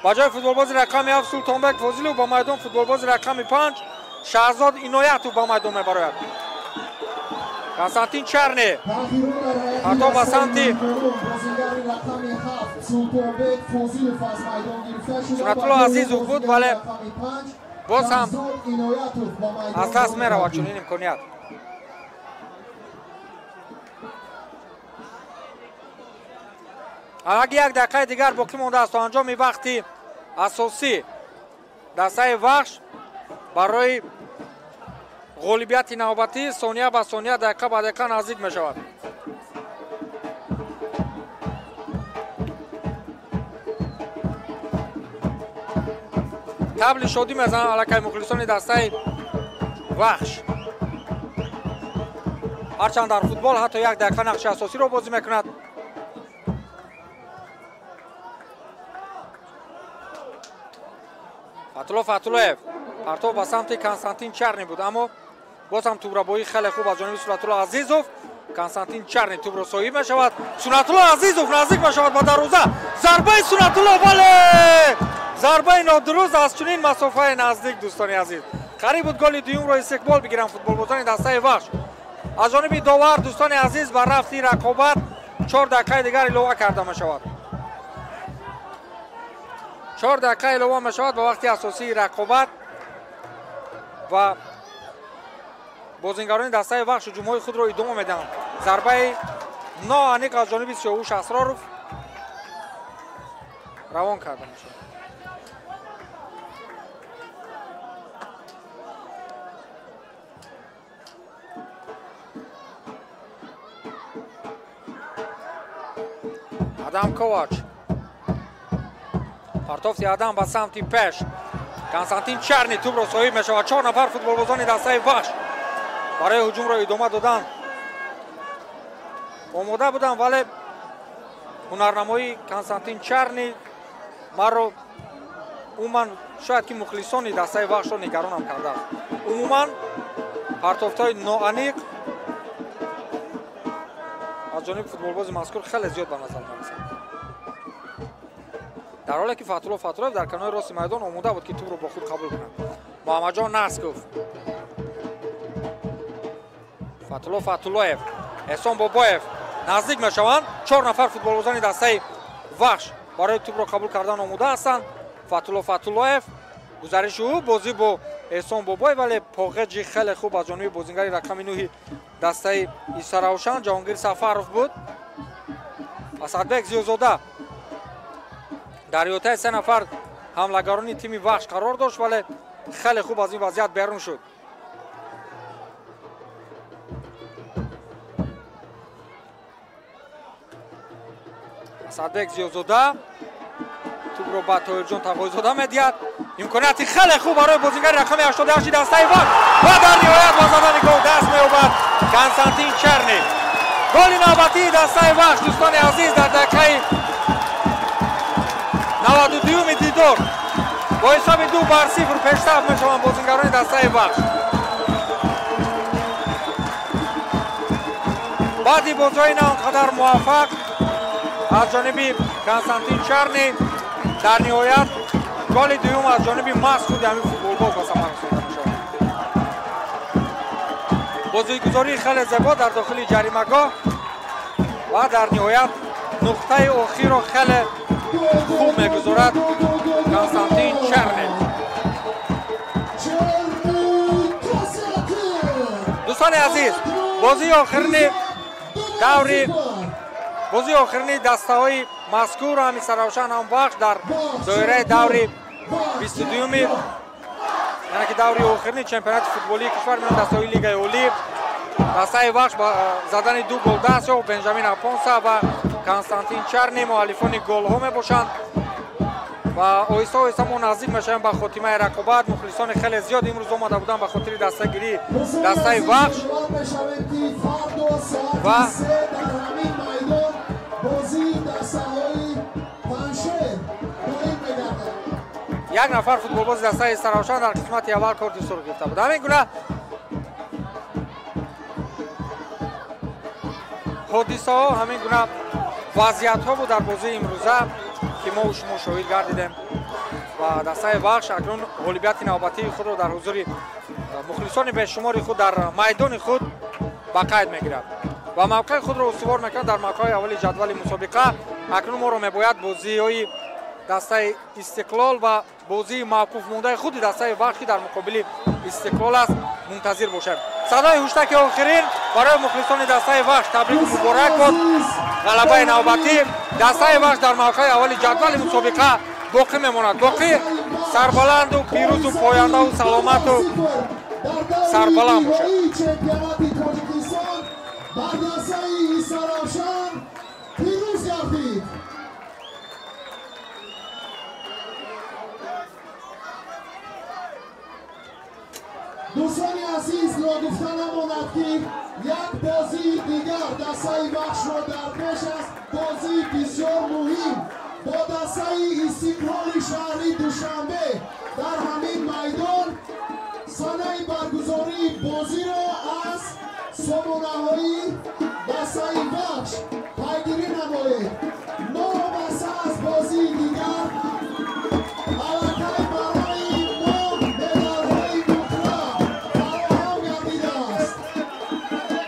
Ба ҷои футболбози рақами 7 Султонбек Фозилов ба майдон футболбози рақами 5 Шаҳзод Иноятов ба майдон мебарояд. Константин Чарни партов ба самти Сунатулло Азизов буд, вале боз ҳам аз даст меравад чунин имконият. Ҳамагӣ як дақиқаи дигар боқӣ мондааст то анҷоми вақти асосӣ. Дастаи Вахш барои ғолибияти навбатӣ сония ба сония, дақиқа ба дақиқа наздик мешавад. Табли шодӣ мезананд аллакай мухлисони дастаи Вахш. Ҳарчанд дар футбол ҳатто як дақиқа нақши асосиро бозӣ мекунад. Фатулло Фатуллоев партов ба самти Константин Чарни буд, аммо боз ҳам тӯбрабоӣ хеле хуб аз ҷониби Сунатулло Азизов. Константин Чарни тӯбро соҳиб мешавад. Сунатулло Азизов наздик мешавад ба дарвоза. Зарбаи Сунатулло, бале! Зарбаи нодуруст аз чунин масофаи наздик, дӯстони азиз. Қариб буд голи дуюмро истиқбол бигиранд футболбозони дастаи Вахш. Аз ҷониби довар, дӯстони азиз, ба рафти рақобат 4 дақиқаи дигар илова карда мешавад. 4 дақиқа илова мешавад ба вақти асосии рақобат ва бозингарони дастаи Вахш ҳуҷумҳои худро идома медиҳанд. Зарбаи ноаниқ аз ҷониби Сиёвуш Асроров равон карда мешавад. Адам Ковач, партофти Адам ба самти пеш. Константин Чарни тӯбро соҳиб мешавад. 4 нафар футболбозони дастаи Вахш барои ҳуҷумро идома додан омода буданд, вале ҳунарнамоии Константин Чарни маро умуман шояд ки мухлисони дастаи Вахшро нигаронам кардааст. Умуман партофтҳои ноаниқ аз ҷониби футболбози мазкур хеле зиёд ба назар мерасад. Дар ҳоле ки Фатулло Фатуллоев дар канори рости майдон омода буд ки тӯбро бо худ қабул кунад. Муҳаммадҷон Насков, Фатулло Фатуллоев, Эҳсон Бобоев наздик мешаванд. 4 нафар футболбозони дастаи Вахш барои тӯбро қабул кардан омода ҳастанд. Фатулло Фатуллоев, гузариши ӯ бозӣ бо Эҳсон Бобоев, вале поғеҷи хеле хуб аз ҷониби бозингари рақами 9 дастаи Истаравшан Ҷаҳонгир Сафаров буд. Асадбек Зиёзода дар иҳотаи 3 нафар ҳамлагарони тими Вахш қарор дошт, вале хеле хуб аз ин вазъият берун шуд. Асадбек Зиёзода тӯбро ба Тоҳирҷон Тағоизода медиҳад. Имконияти хеле хуб барои бозингари рақами 88 дастаи Вахш ва дар ниҳоят ба задани гол даст меёбад Константин Чарни. Голи навбатии дастаи Вахш, дӯстони азиз, дар дақиқаи 92-юми дидор бо ҳисоби 2-0 пештафт мешаванд бозингарони дастаи Вахш. Баъди бозиҳои на он қадар муваффақ аз ҷониби Константин Чарни дар ниҳоят Голи дуюм аз ҷониби маҳз худи ҳамин футболбоз ба самар расонида мешавад. Бозигузории хеле зебо дар дохили ҷаримагоҳ ва дар ниҳоят нуқтаи охирро хеле хуб мегузорад Константин Черни. Дӯстони азиз, бозии охирини даври бозии охирини дастаҳои мазкур ҳам Истаравшан ҳам Вахш дар доираи даври 22-юми, яъне ки даври охирини чемпионати футболии кишвар миёни дастаҳои Лигаи Олӣ. Дастаи Вахш ба задани 2 гол даст ёфт. Бенҷамин Апонса ва Константин Чарни муаллифони голҳо мебошанд ва оҳиста оҳиста мо наздик мешавем ба хотимаи рақобат. Мухлисони хеле зиёд имрӯз омада буданд ба хотири дастагирии дастаи Вахш ва як нафар футболбози дастаи Истаравшан дар қисмати аввал корти сурх гирифта буд. Ҳамин гуна ҳодисаҳо, ҳамин гуна вазъиятҳо буд дар бозии имрӯза ки мо шумо шоҳид гардидем ва дастаи Вахш акнун ғолибияти навбатии худро дар ҳузури мухлисони бешумори худ дар майдони худ ба қайд мегирад ва мавқеи худро устувор мекунад дар мавқеи аввали ҷадвали мусобиқа. Акнун моро мебояд бозиҳои дастаи Истиқлол ва бозии мавқуф мондаи худи дастаи Вахш ки дар муқобили Истиқлол аст мунтазир бошем. Садои ҳуштаки охирин барои мухлисони дастаи Вахш табрик муборак бод. Ғалабаи навбатӣ дастаи Вахш дар мавқеи аввали ҷадвали мусобиқа боқӣ мемонад. Боқӣ сарбаланду пирӯзу пояндаву саломату сарбаланд бошад. Дӯстони азиз, ногуфта намонад ки як бозии дигар дастаи Вахшро дар пеш аст. Бозии бисёр муҳим бо дастаи Истиқлоли шаҳри Душанбе дар